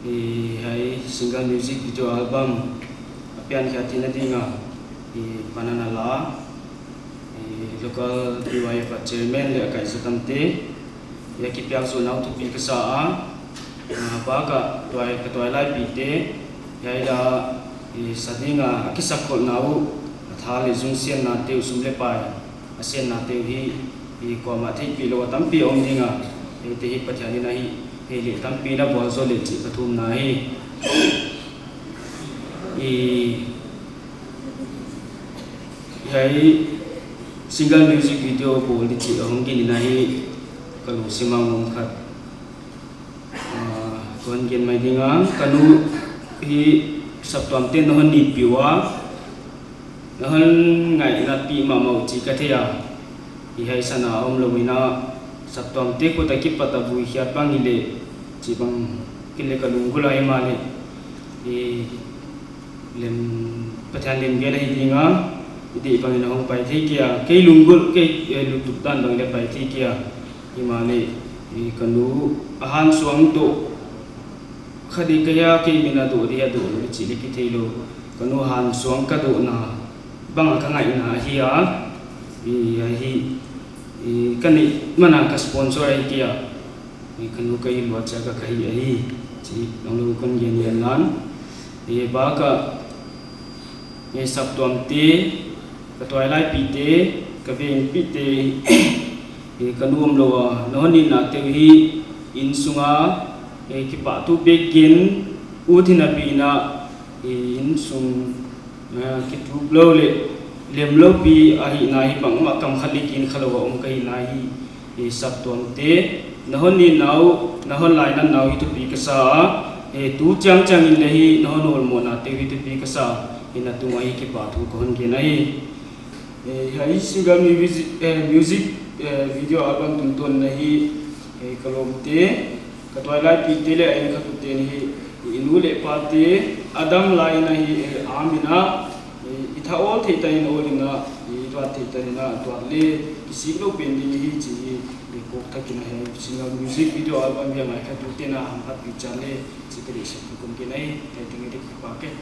Hiai single music video album a piankhiatna ding a, i pan a na la, i local B Y F a chairman leh a kaizatamte, i a kipiak zoh nau thupi ka sa a, a, pa ka tuai, ka tuailaipite, hiai la, i sa ding a, a kisakkholhna uh, a tha leh zung siannate uh, sum leh pai a siannate uh hi, i kuamah theihpih lou a tampi om ding a, eite hi Pathian in a hi, hei leh tampi na vualzawl leh chih ka thumna hi. I, hiai single music video bawl di chih a hong gin in a hi, ka lungsim a ngawm khat. Ah, kon gen mai ding a, ka nu hi saptuamte'n na hon nitpih ua, na hon ngaihnappih mahmah uh chih ka thei a. Hiai san a om lou in a, saptuamte khut a kipat a vuikhiat bang hi leh, chih bang kile ka lunggulh a, himahleh, i lem, Pathian lemgel ahi ding a, i deih bang in a hong pai thei kei a, kei lunggulh, kei, eh, lungtup dan bang leh pai thei kei a. Himahleh, i ka nu a hansuang toh, kha di ka hia, kei min a doh di a doh lou chih leh kitheilou. Ka nu hansuang ka dohna bang a ka ngaihna ahi a, i, ahi. I, ka neih man a ka sponsor ahi kei a. I, ka nu ka inn luat chiah ka, ka hih ahi. Chi, nang lou kon gen gen lan. I, bak a, i, saptuamte, ka tuailaipihte, ka vengpihte, i, ka nuam lou a. Na hon itna te uh hi, innsung a, i, kipahthu bek gen, ut hi napi in a, i, innsung, ah, kitup lou leh, lem lou pi ahihna hi bangmah kam khat leh kin kha lou a om ka hihna hi, i, saptuamte, na hon itna uh, na hon lainatna uh hi thupi ka sa a, i, tu chiangchiang in leng hi, na hon awlmohnate uh hi thupi ka sa, i, na tung a hi kipahthu ka hon gen ahi. I, hiai single music, eh, music, eh, video album tungtawn in a hi, i, ka lawmte, ka tuailaipihte leh a inn khat ute in hi, i, i nu leh pate, a dam lai in a hi, eh, a min a, i, i tha awl theih tan in awl in a, i, tuat theih tan in a, tuat leh, kisik lou pen ding hi chih hi, i, kawk thak in a hi, single music video album hi a ngaikha tute'n a hamphatpih chiat leh, chih ka deihsaktu kon gen ahi, hiai teng in kipak e.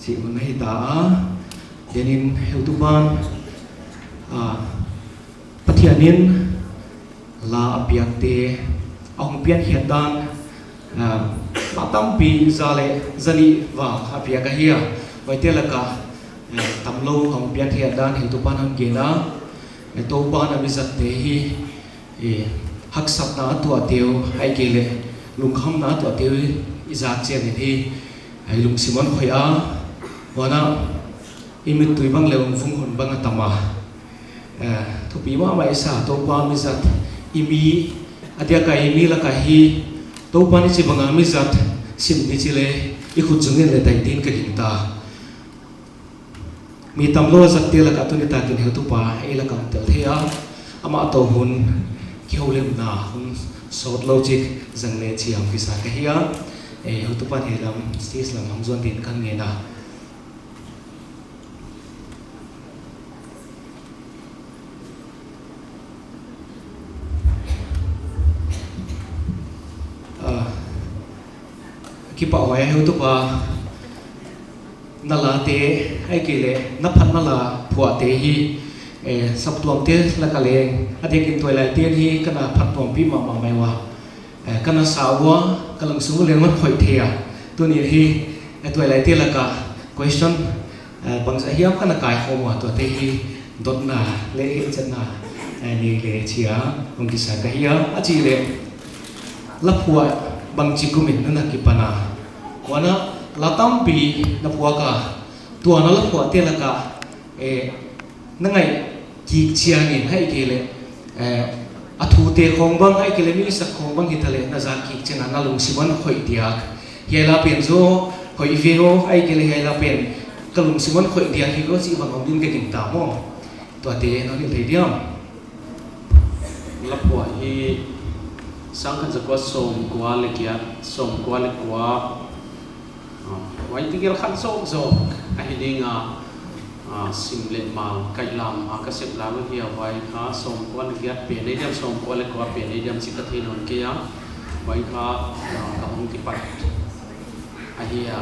Chih hun ahi ta a. Tuni'n heutupa'n, ah, Pathian in la a piakte a hong piankhiat dan, ah, la tampi za leh za nih val a piak ahi a. Huaite laka, eh, tamlou a hong piankhiat dan heutupa'n hon gen a. Eh, Toupa'n a mizatte hi, eh, haksatna a tuahte uh, ahihkeileh lungkhamna a tuahte uh i zak chiangin hi, eh, i lungsim hon khoih a. Huan a, i mittui bang leh vung hun bang a tam a. Eh, thupi mahmah i sa, Toupa mizat, i mi, a diak a i mi laka hi, Toupa'n i chih bang a mizat sim di chi leh, i khut zung in leh dai din ka gingta. Mi tamlou a zatte laka tuni takin heutupa ei laka hong tel thei a, amah toh hun kihoulimna hun sawtlou chik zang leh chiam kisa ka hi a. Eh, heutupa'n hiai lam, stage lam hong zuan din ka ngen a. Ah, kipahhuai heutupa, na late, ahihkeileh na phatna la phuahte hi, eh, saptuamte laka leng, a diakin tuailaite'n hi ka na phattuampih mahmah mai ua. Eh, ka na sa ua, ka lungsim uh leng hon khoih thei a. Tuni hi, eh, tuailaite laka question, eh, bangzah hiam ka na kaikhawm ua, tuate hi dotna leh hilhchetna, eh, nei leh chia hong kisa ka hi a. A chih leh, la phuah bangchi kum in na na kipan a. Huan a, la tampi na phuak a, tua na la phuahte laka, eh, na ngaih kik chiangin ahihkeileh, eh, a thute khong bang ahihkeileh mi sak khong bang hita leh na zak kik chiangin na lungsim hon khoih diak. Hiai la pen zaw hoih ve aw, ahihkeileh hiai la pen ka lungsim hon khoih diak hi aw chih bang om din ka gingta maw. Tuate na hilh thei diam? La phuah hi sangkhat zakua sawmkua leh giat, sawmkua leh kua, ah, huai tegel khat zawkzawk ahi ding a, ah, sim leh mal kaihlam a ka sep lai uh hi a, huai kha sawmkua leh giat pen ei diam, sawmkua leh kua pen ei diam chih ka thei nawn kei a, huai kha, ah, ka hong kipat ahi a.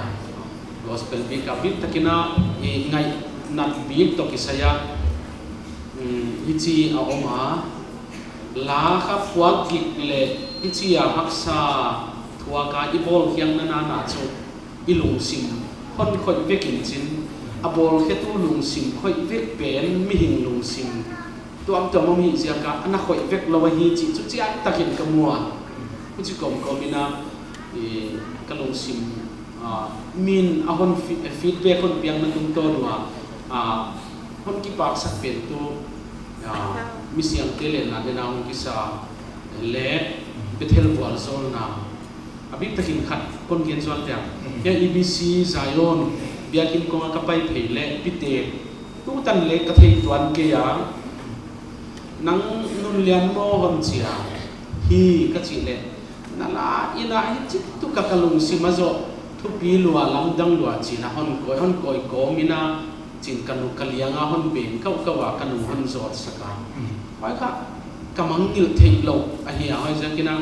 Gospel bik a biktakin a, i ngaihnat bik toh kisai a, um, hichi a om a, la kha phuak gik leh hichi a haksa thuak a i bawlkhiakna nana chu i lungsim hon khoih vek in chin, a bawlkhetu lungsim khoih vek pen mihing lungsim tuamtuam om hi ziak a, a na khoih vek lou ahi chih chu chiantakin ka mu a. Huchi kawmkawm in a, i, ka lungsim, ah, mi'n a hon fi-, feedback hon piakna tungtawn ua, ah, hon kipaksak pen tu, ah, Misiangte Lenna dena hong kisa leh Bethel vualzawlna a biktakin khat kon gen zual dia. Mm. Hiai E B C Zion biakin kong a ka pai phei leh Pite tutan leh ka thei tuan kei a. Nang Nunlian maw hon chi a, hi ka chih leh, na la in a hichi tuk a ka lungsim a zoh, thupi lua lamdang lua chi'n a hon koi, hon koi kawm in a, chi'n ka nu ka liang a hon beng kauhkauh a ka nu hon zawtsak a. Mm. Huai kha ka mangngilh theih louh ahi a, huaiziakin a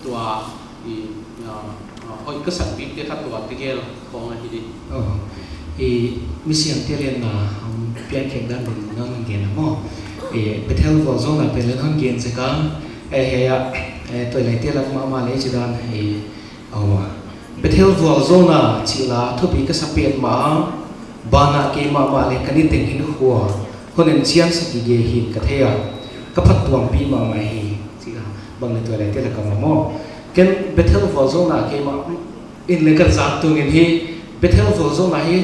tua i, ah, ah, hoih ka sak bikte kha tua tegel khong ahi di. Oh, i Misiangte Lenna, um, piankhiak dan bang nang gen a maw. I Bethel vualzawlna pen leng hon gen zek a, eh, hiai a, eh, tuailaite lak mahmah leh chih dan, eh, a om a. Bethel vualzawlna chih la thupi ka sa petmah a, banah kei mahmah leh ka niteng hinkhua hon enchian sak gige hi'n ka thei a, ka phattuampih mahmah hi, chih la bang leh tuailaite lak a om a maw. Ken Bethel vualzawlna keimah in leng ka zak tungin hi, Bethel vualzawlna hi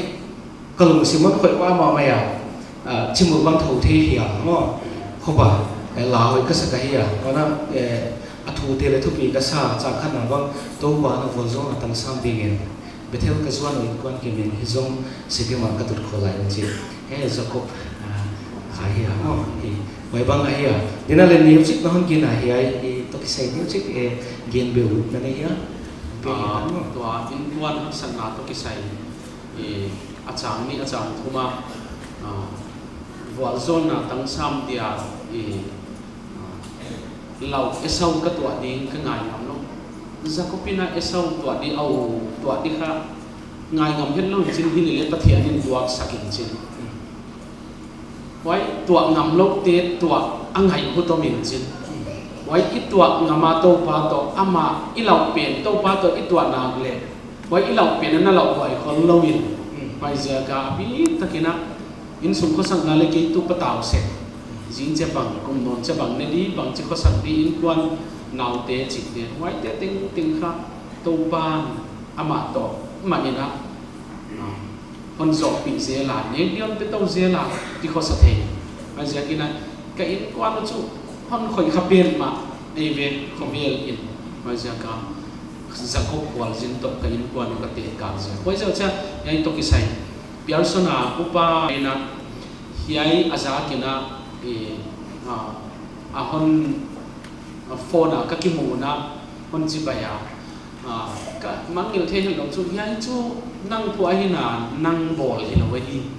ka lungsim hon khoih mahmah mai a, ah, chimul bang thou thei hi a maw. Khop a, eh, la hoih ka sak ahi a, huan a, eh, a thute leh thupi ka sa, chang khatna bang, Toupa'n a vualzawlna tangsam dingin Bethel ka zuan uh inkuan kimin hi zong Sikkim a ka tut khol lai un chi. He Jacob, ah, ahi a maw, hi, huai bang ahi a. Dina leh music na hon gen a hiai, i toh kisai music, eh, gen beh ut na nei hia? Beh ut na maw. Ah, tua inkuan haksatna toh kisai, eh, a chang nih a chang thum a, ah, vualzawlna tangsam dia, eh, ah, lau Esau ka tuah ding ka ngai ngam lou. Jacob in a Esau tuah di, a u tuah di kha, Ngai ngam het lou in chin, hilele Pathian in tuak sak in chin. Huai tuah ngam lou te tuah a ngaih hu tom in chin. Huai i tuah ngam a Toupa toh, amah i lau pen Toupa toh i tuah nak leh, huai i lau pen ana lau huai khol lou in. Huaiziak a bit takin a, innsung khosakna leh kei tu patau sek. Zing chiah bang, kum nawn chiah bang ne di, bangchi khosak di, innkuan naute chih te. Huaite tengteng kha Toupa'n amah toh mah in a, ah, hon zohpih zel a, nek di hon pe tou zel a, ti khosa thei. Huaiziakin a, ka innkuan uh chu hon khoih kha petmah, ei ve, khovel in. Huaiziak a, Jakob Khualzin toh ka innkuan uh ka teh kal zel. Huaiziak chiah, hiai toh kisai Pearson a upa in a, hiai a zak in a, eh, ah, a hon, a phone a ka kimuhna, hon chibai a. Ah, ka mangngilh thei het lou chu, hiai chu nang phuah hi na, nang bawl hilou ahi.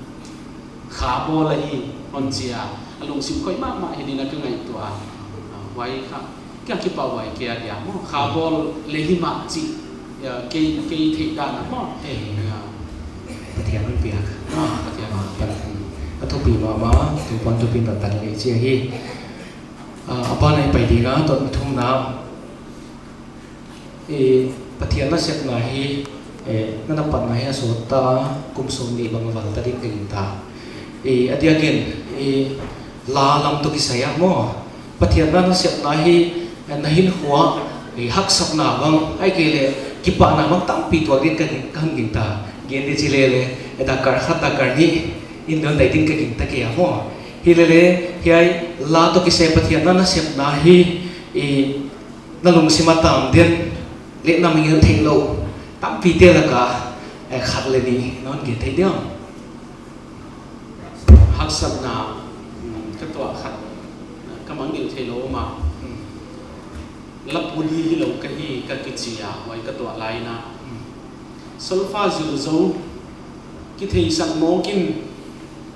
Kha bawl ahi, hon chi a. A lungsim khoih mahmah hi ding in a ka ngaihtuah a. Ah, huai kha, ka kipahhuai kei a dia maw. Kha bawl leh hi mah chih, ya, kei, kei theih dan a maw. Eh. Ya. Pathian hon piak. Ah, Pathian hon piak. A thupi mahmah, Toupa'n thupi taktak leh chi ahi. Ah, a ban ah i pai ding a, tawp thumna. Eh, Pathian nasepna hi, eh, na na patna hi a sawt ta, kum sawmnih bang a val ta ding ka gingta. Eh, a diakin, eh, la lam toh kisai a maw. Pathian na nasepna hi, eh, na hinkhua, eh, haksatna bang, ahihkeileh kipahna bang tampi tuak ding ka gingta. Gen di chi lele, eh, dakar khat dakar nih in dong dai ding ka gingta kei a maw. Hilele, hiai la toh kisai Pathian na nasepna hi, eh, na lungsim a tam den leh na mangngilh theih lou tampi te lak a, eh, khat leh nih non gen thei diam? Haksatna, mm, ka tuah khat, ka mangngilh theih lou mah. Mm. La pu di hilou ka hi ka kichi a, huai ka tuah lai in a. Mm. Solfa zil zou, kitheisak mawk in,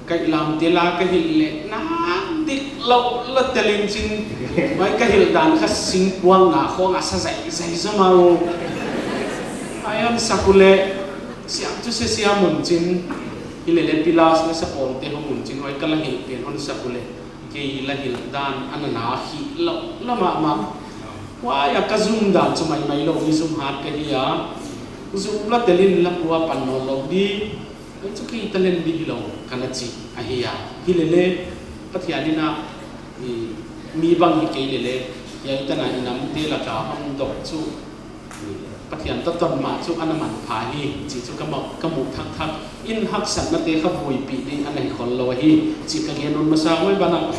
ka lamte la ka hilh leh, nak dik lou la tel in chin, huai ka hilh dan kha singkuang na khong a sa zaizai zaw mah uh. Huai hon sak uleh, siam chu se siam un chin, hilele pilas na sa pawlte hong un chin, huai ka la hilh pen hon sak uleh. Kei la hilh dan ana na hi lou, lou mahmah. Huai a ka zum dan chu maimai lou, mi zum hat ka hi a. Zum la tel in la pu a pan nawn lou di. Ei chu kei talent di hilou, ka na chi ahi a. Hilele, Pathian in a, i, mi bang hi kei lele, hiai tan a i namte lak a hon dok chu. Pathian toh ton mah chu ana manpha hi, chih chu ka mu, ka mu thakthak in haksatnate kha vuipih ding ana hi khol lou hi, chih ka gen un masa huai ban ah.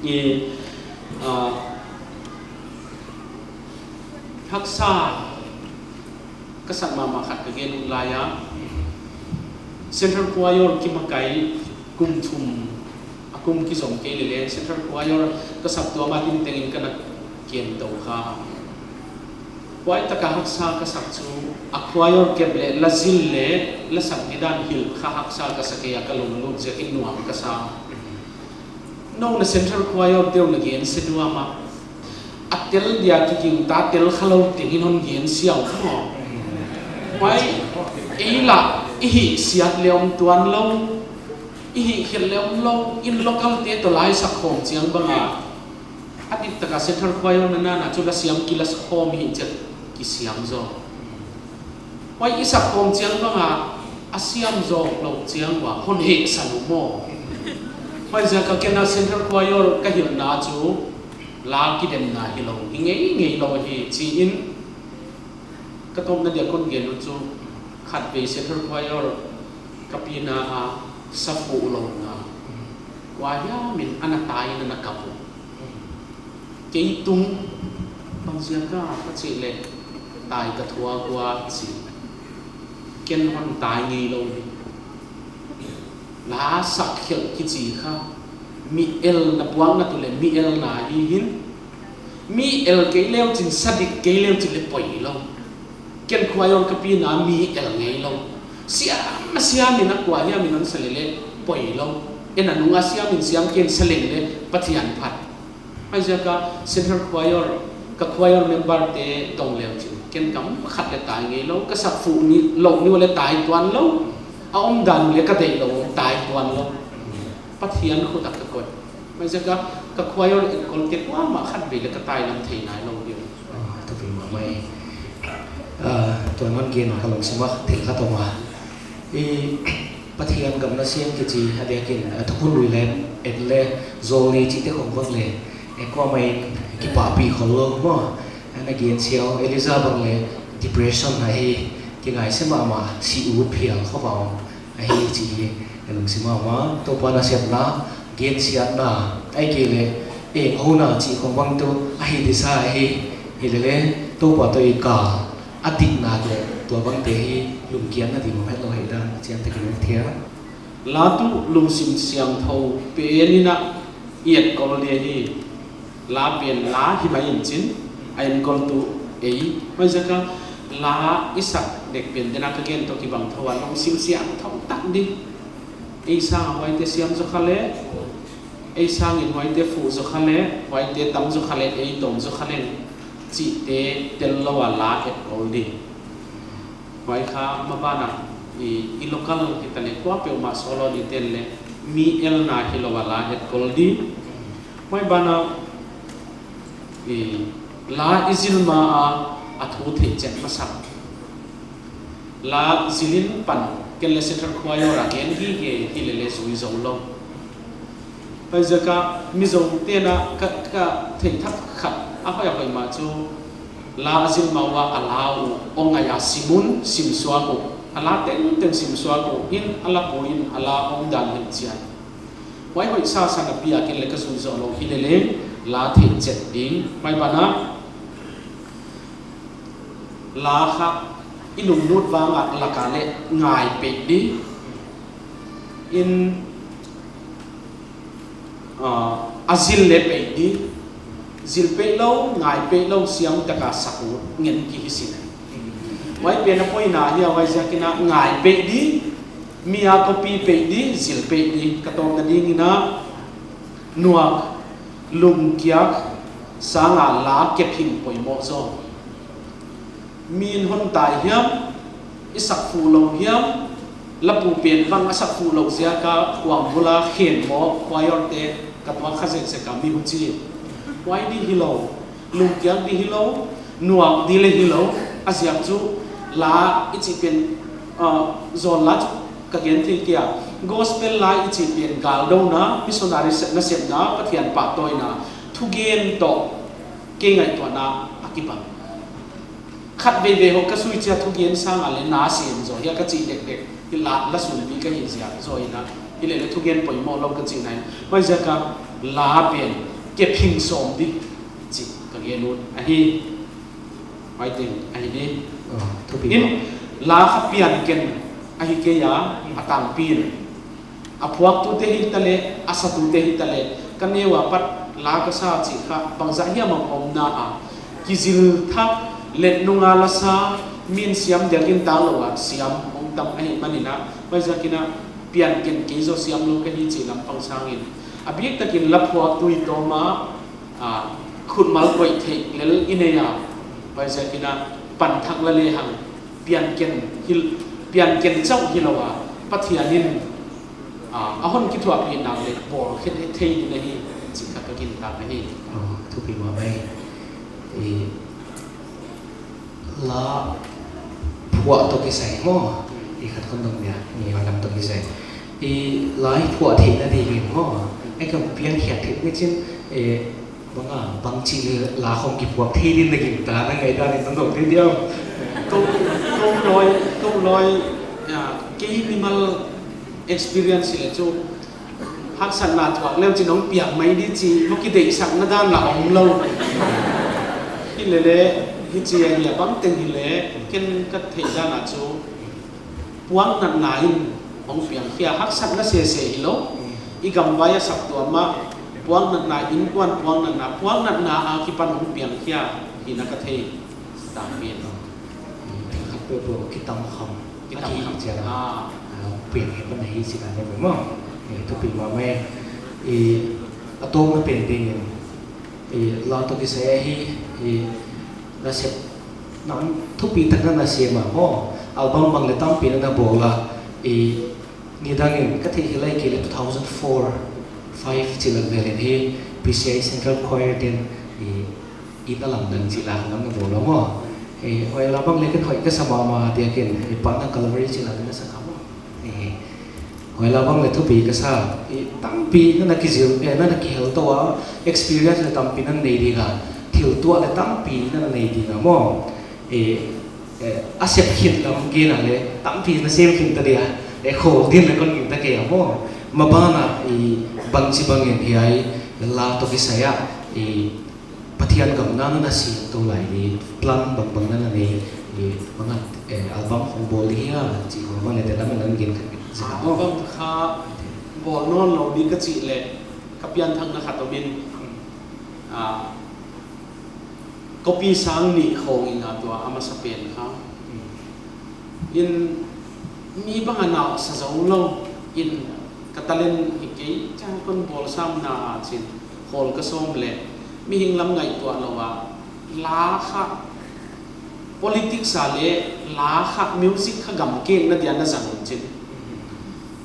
I, ah, haksa ka sak mahmah khat ka gen un lai a. Central Choir kimakai kum thum a kum kizom kei lele, Central Choir ka sak tuam a, tin tengin ka na kem tou kha. Huai tak a haksa ka sak chu, a choir kep leh la zil leh la sak di dan hilh kha haksa ka sa kei a, ka lunglut ziakin nuam ka sa. Nou na Central Choir te uh na gen se diam a. A tel dia kiging ta, tel kha lou tengin hon gen siau maw. Huai, ei lah, i hihsiat leh om tuan lou, i hihkhelh leh om lou, in local te toh la i sak khawm chiang bang a. A dik tak a Central Choir na na na chu la siam ki la khawm hi chiat kisiam zaw. Huai i sak khawm chiang bang a, a siam zawk lou chiang ua, hon hehsan uh maw. Huaiziak a ken a Central Choir ka hilhna chu, la kidemna hilou, hi ngeingei lou hi chi in, ka tawpna dia kon gen uh chu, khatvei Central Choir ka pi na a, sa fuh lou na. Kua hiam in ana tai in ana kap uh. Kei tung, bangziak a ka chih leh, tai ka thuak ua chi. Ken hon tai ngei lou hi. La sak khelh kichi kha. Mi el na puakna tu leh, mi el na hi hin. Mi el kei leu chin, sa dik kei leu chin leh poi lou. Ken choir ka pi na mi el ngei lou. Siam, siam in a kua hiam in hon sa lele poi lou. En a nung a siam in siam ken sa leng leh Pathian phat. Huaiziak a Central Choir Ka choir member te dong leu chin, ken kam khat le tai ngei lou, ka sak fuh ni lou ni le tai tuan lou, a om dan le ka deih lou tai tuan lou. Pathian khut ah ka koih. Huaiziak a ka choir enkol te kuamah khat vei le ka tai lam thei nai lou diam. Ah, thupi mahmah e. Ah, tuan hon gen ka lungsim ah thil khat om a. I Pathian gam nasem kichi a diakin, a thukhun lui leh et leh zawl ni chihte khong bang leh, e, kuamah in kipahpih khollou maw. Ana gen siau, Elijah bang leh depression ahi, kingaihsiat mahmah, si ut phial khop a om ahi chih hi ka lungsim ah om a. Toupa nasepna, gensiatna, ahihkeileh, e, houna chih khong bang tuh ahi disa ahi, hilele Toupa toh i kal a dikna leh tua bangte hi lungkiatna ding om het lou hi dan chian takin thia. La tuh lungsim siangthou pen in a i etkol dia hi. La pen la hi mai in chin, a enkoltu ei. Huaiziak a la i sak dek pen dena ka gen toh kibang thou a lungsim siangthou tak di. Ei sang a huaite siam zaw kha leh, ei sang in huaite fuh zaw kha leh, huaite tam zaw kha leh, ei tawm zaw kha leh, chihte tel lou a la etkol di. Huai kha maban ah i, i local hitaleh kuapeuhmah solo ni ten leh mi elna hilou a la etkol di. Huai ban ah i la i zil ma a, a thu theihchet masak. La zil in pan, ken leh Central Choir a gen gige hilele zui zou lou. Huaiziak a Mizo te'n a ka, ka theih thak khat a hoih a hoih mah chu la a zil ma ua a la uh hong ngai a sim un, sim suak uh. A la tengteng sim suak uh, in a la pu in a la hong dan hilh chian. Huai hoih sasa na piak in leh ka zui zou lou hilele la theihchet ding. Huai ban ah la kha i lunglut vang a lak a leh ngai peih di. In, ah, a zil leh peih di. Zil peih lou, ngai peih lou, siam tak a sak ut ngen ki hi sin. Huai pen a poina hi a, huaiziak in a ngai peih di, mi a copy peih di, zil peih di. Ka tawpna ding in a nuak, lungkiak sang a la kephing poimoh zaw. Mi in hon tai hiam, i sak fuh lou hiam, la pu pen bang a sak fuh lou ziak a khuang bul a khen maw, choir te ka tuak kha zekzek a mi huchi. Huai di hilou, lungkiak di hilou, nuak di leh hilou, a ziak chu la i chih pen, ah, zawl la chu ka gen thei kei a. Gospel la i chih pen galdouna, missionary se-, nasepna, Pathian pahtawina, thugen toh kei ngaihtuahna a kibang. Khat veivei ho ka sui chia thugen sang a leh na sem zaw hia ka chih dekdek, hi la, la sunbi ka hi ziak zaw in a, hilele thugen poimoh lou ka chihna in. Huaiziak a la pen kephing sawm di chih ka gen ut ahi. Huai teng ahi di. Oh, thupi in maw. La kha pian ken ahi kei a, a tangpi in a phuaktute hitaleh, a satute hitaleh, ka neu a pat la ka sa chih kha bangzah hiam a omna a, kizil thak, let nung a la sa, min siam diak in ta lou a siam hong tam ahihman in a, huaiziak in a pian ken kei zaw siam lou ka hi chih lam pangsang in, a biktak in la phuaktu i tawm a, ah, khutmal koih theih lel i nei a, huaiziak in a pan thak la lehang, pian ken hil-, pian ken chauh hilou a, Pathian in, ah, a hon kithuahpih nak leh bawl khe thei ding ahi, chih kha ka gintak ahi. Oh, thupi mahmah e. I la phuah toh kisai maw. I khat kon dong dia, i lam toh kisai. I la i phuah theihna ding in maw. E kam piang khiak theih ni chin, e, bang a, bangchi leh la khong kiphuak thei din na gingta na ngaihdan in kon dong dia. Kou, kou loi, kou loi, ya, kei mimal experience leh chu, haksatna thuak leu chin hong piang mai di chih, hong kideihsakna dan la om lou. Hilele, hichi ahi a bang teng hileh, ken ka theih dan a chu, puaknatna in hong piang khia, haksatna sese hilou. I gamvai a saptuam ah, puaknatna, innkuan puaknatna, puaknatna a kipan hong piang khia, hi na ka thei. Tangpi in. Thil khat peuhpeuh kitam kham. Kitam kham. Ahi chiang a. Ah. Ah, pian hi pan ahi chih dan maw. Eh, thupi mahmah e. Eh, a tawpna pen ding in, I, la toh kisai a hi, i, nasep nam thupi tak na na sem a maw. Album bang leh tampi na na bawl a, i, nidang in ka theih hilh lai kei leh two thousand four, five chih lak vel in hi P C I Central Choir te'n, i, i na lam dan chih lak lam na bawl a maw. I, huai la bang leh ken hoih ka sa mahmah diakin, i, Patna Calvary chih lak na sa kha maw. I, Huai la bang leh thupi ka sa, i, tampi na na kizil, eh, na na kihel tou a, experience leh tampi na nei ding a, thil tuah leh tampi na na nei ding a maw. I, eh, a sep khin lam gen a leh, tampi na sem khin ta dia, eh, khawl din leh kon khin ta kei a maw. Maban a, i, bangchi bang in hiai, la toh kisai a, i, Pathian gam na na na siam tou lai di, plan bangbang na na nei, i, bang a, eh, album hong bawl di hia, chih khong bang leh te lam na gen kha. Album kha bawl nawn lou di ka chih leh, ka pianthakna khat om in, ah, copy sang nih khong in a tua a masa pen kha. In mi bang a na sa zou lou in ka talent hi kei, chang kon bawl sam na a chin, khawl ka sawm leh, mihing lam ngaihtuah lou a, la kha, politics a leh, la kha, music kha gam keng na dia na zang chin.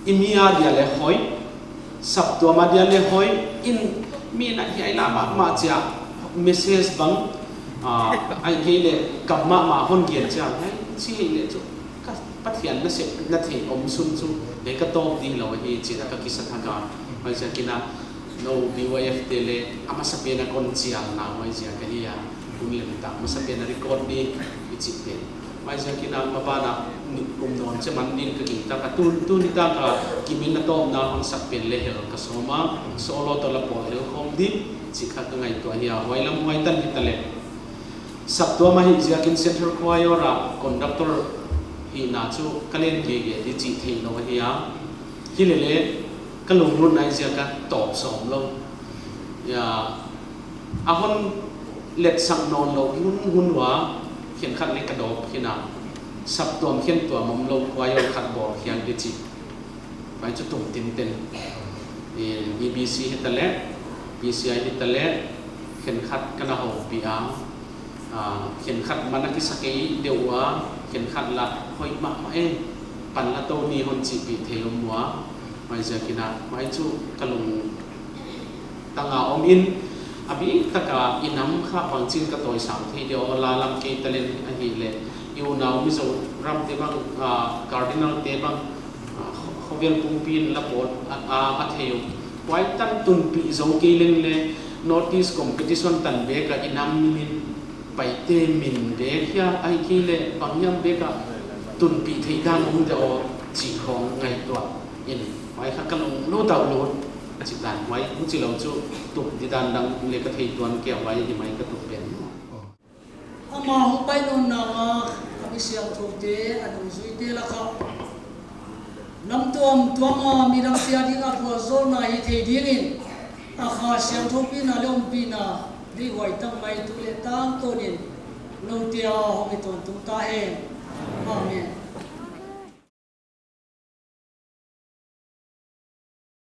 I mi a dia leh hoih, saptuam a dia leh hoih, in mi na hiai la mahmah chia, message bang, ah, ahihkeileh kam mahmah hon gen chia, hiai, chi leh chu, ka Pathian nasep na theih om sun chu, leh ka tawp di lou hi chi na ka kisa thak a, huaiziakin a, nou B Y F te leh, a masa pen a kon chial na huaiziak ahi a, hun lem tak, masa pen a record di, i chih pen. Huaiziakin a maban a, ni kum nawn che man din ka gingta ka tun, tuni tak a kimin na tawpna hon sak pen leh hel ka sawm a, solo toh la pawl hel khawm di, chih kha ka ngaihtuah hi a, huai lam huai tan hi ta leh. Saptuam ahih ziakin Central Choir a conductor hihna chu ka len gige di chih theih lou ahi a. Hilele ka lunglut nai ziak a tawp sawm lou. Ya, a hon letsak nawn lou hun hun ua, khenkhat leh ka dawp khin a. Saptuam khentuam omlou choir khat bawl khiak di chih. Huai chu tum tinten. Eh, B B C hi ta leh, P C I hi ta leh, khenkhat ka na houpih a. Ah, khenkhat man a kisa kei deuh ua, khenkhat la hoih mahmah e, pan la tou ni hon chihpih thei om ua. Huaiziakin a, huai chu ka lungtang a om in, a bik tak a i nam kha bangchin ka tawisang thei dia aw, la lam kei talent ahihleh, i unau Mizoram te bang, ah, Cardinal te bang, ah, kho-, khovel pumpi in la pawl a, a, a thei uh. Huai tan tunpih zou kei leng leh, North East competition tan bek a i nam min in Paite min bek hia, ahihkeileh bang hiam bek a tunpih theih dan om dia aw chih khong ngaihtuah in, huai kha ka lunglut a lut chih dan, huai huchilou chu tup di dan dang leh ka thei tuan kei a, huai hi mai ka tup pen. Ama hong pai nawn na a, a mi siangthoute, a nungzuite lak ah nam tuamtuam a midangte ading a vualzawlna hi thei dingin, a Kha Siangthou pina leh ompihna deihhuai tak mai tu leh tangtawn in noute a hong hi tawntung ta hen. Amen.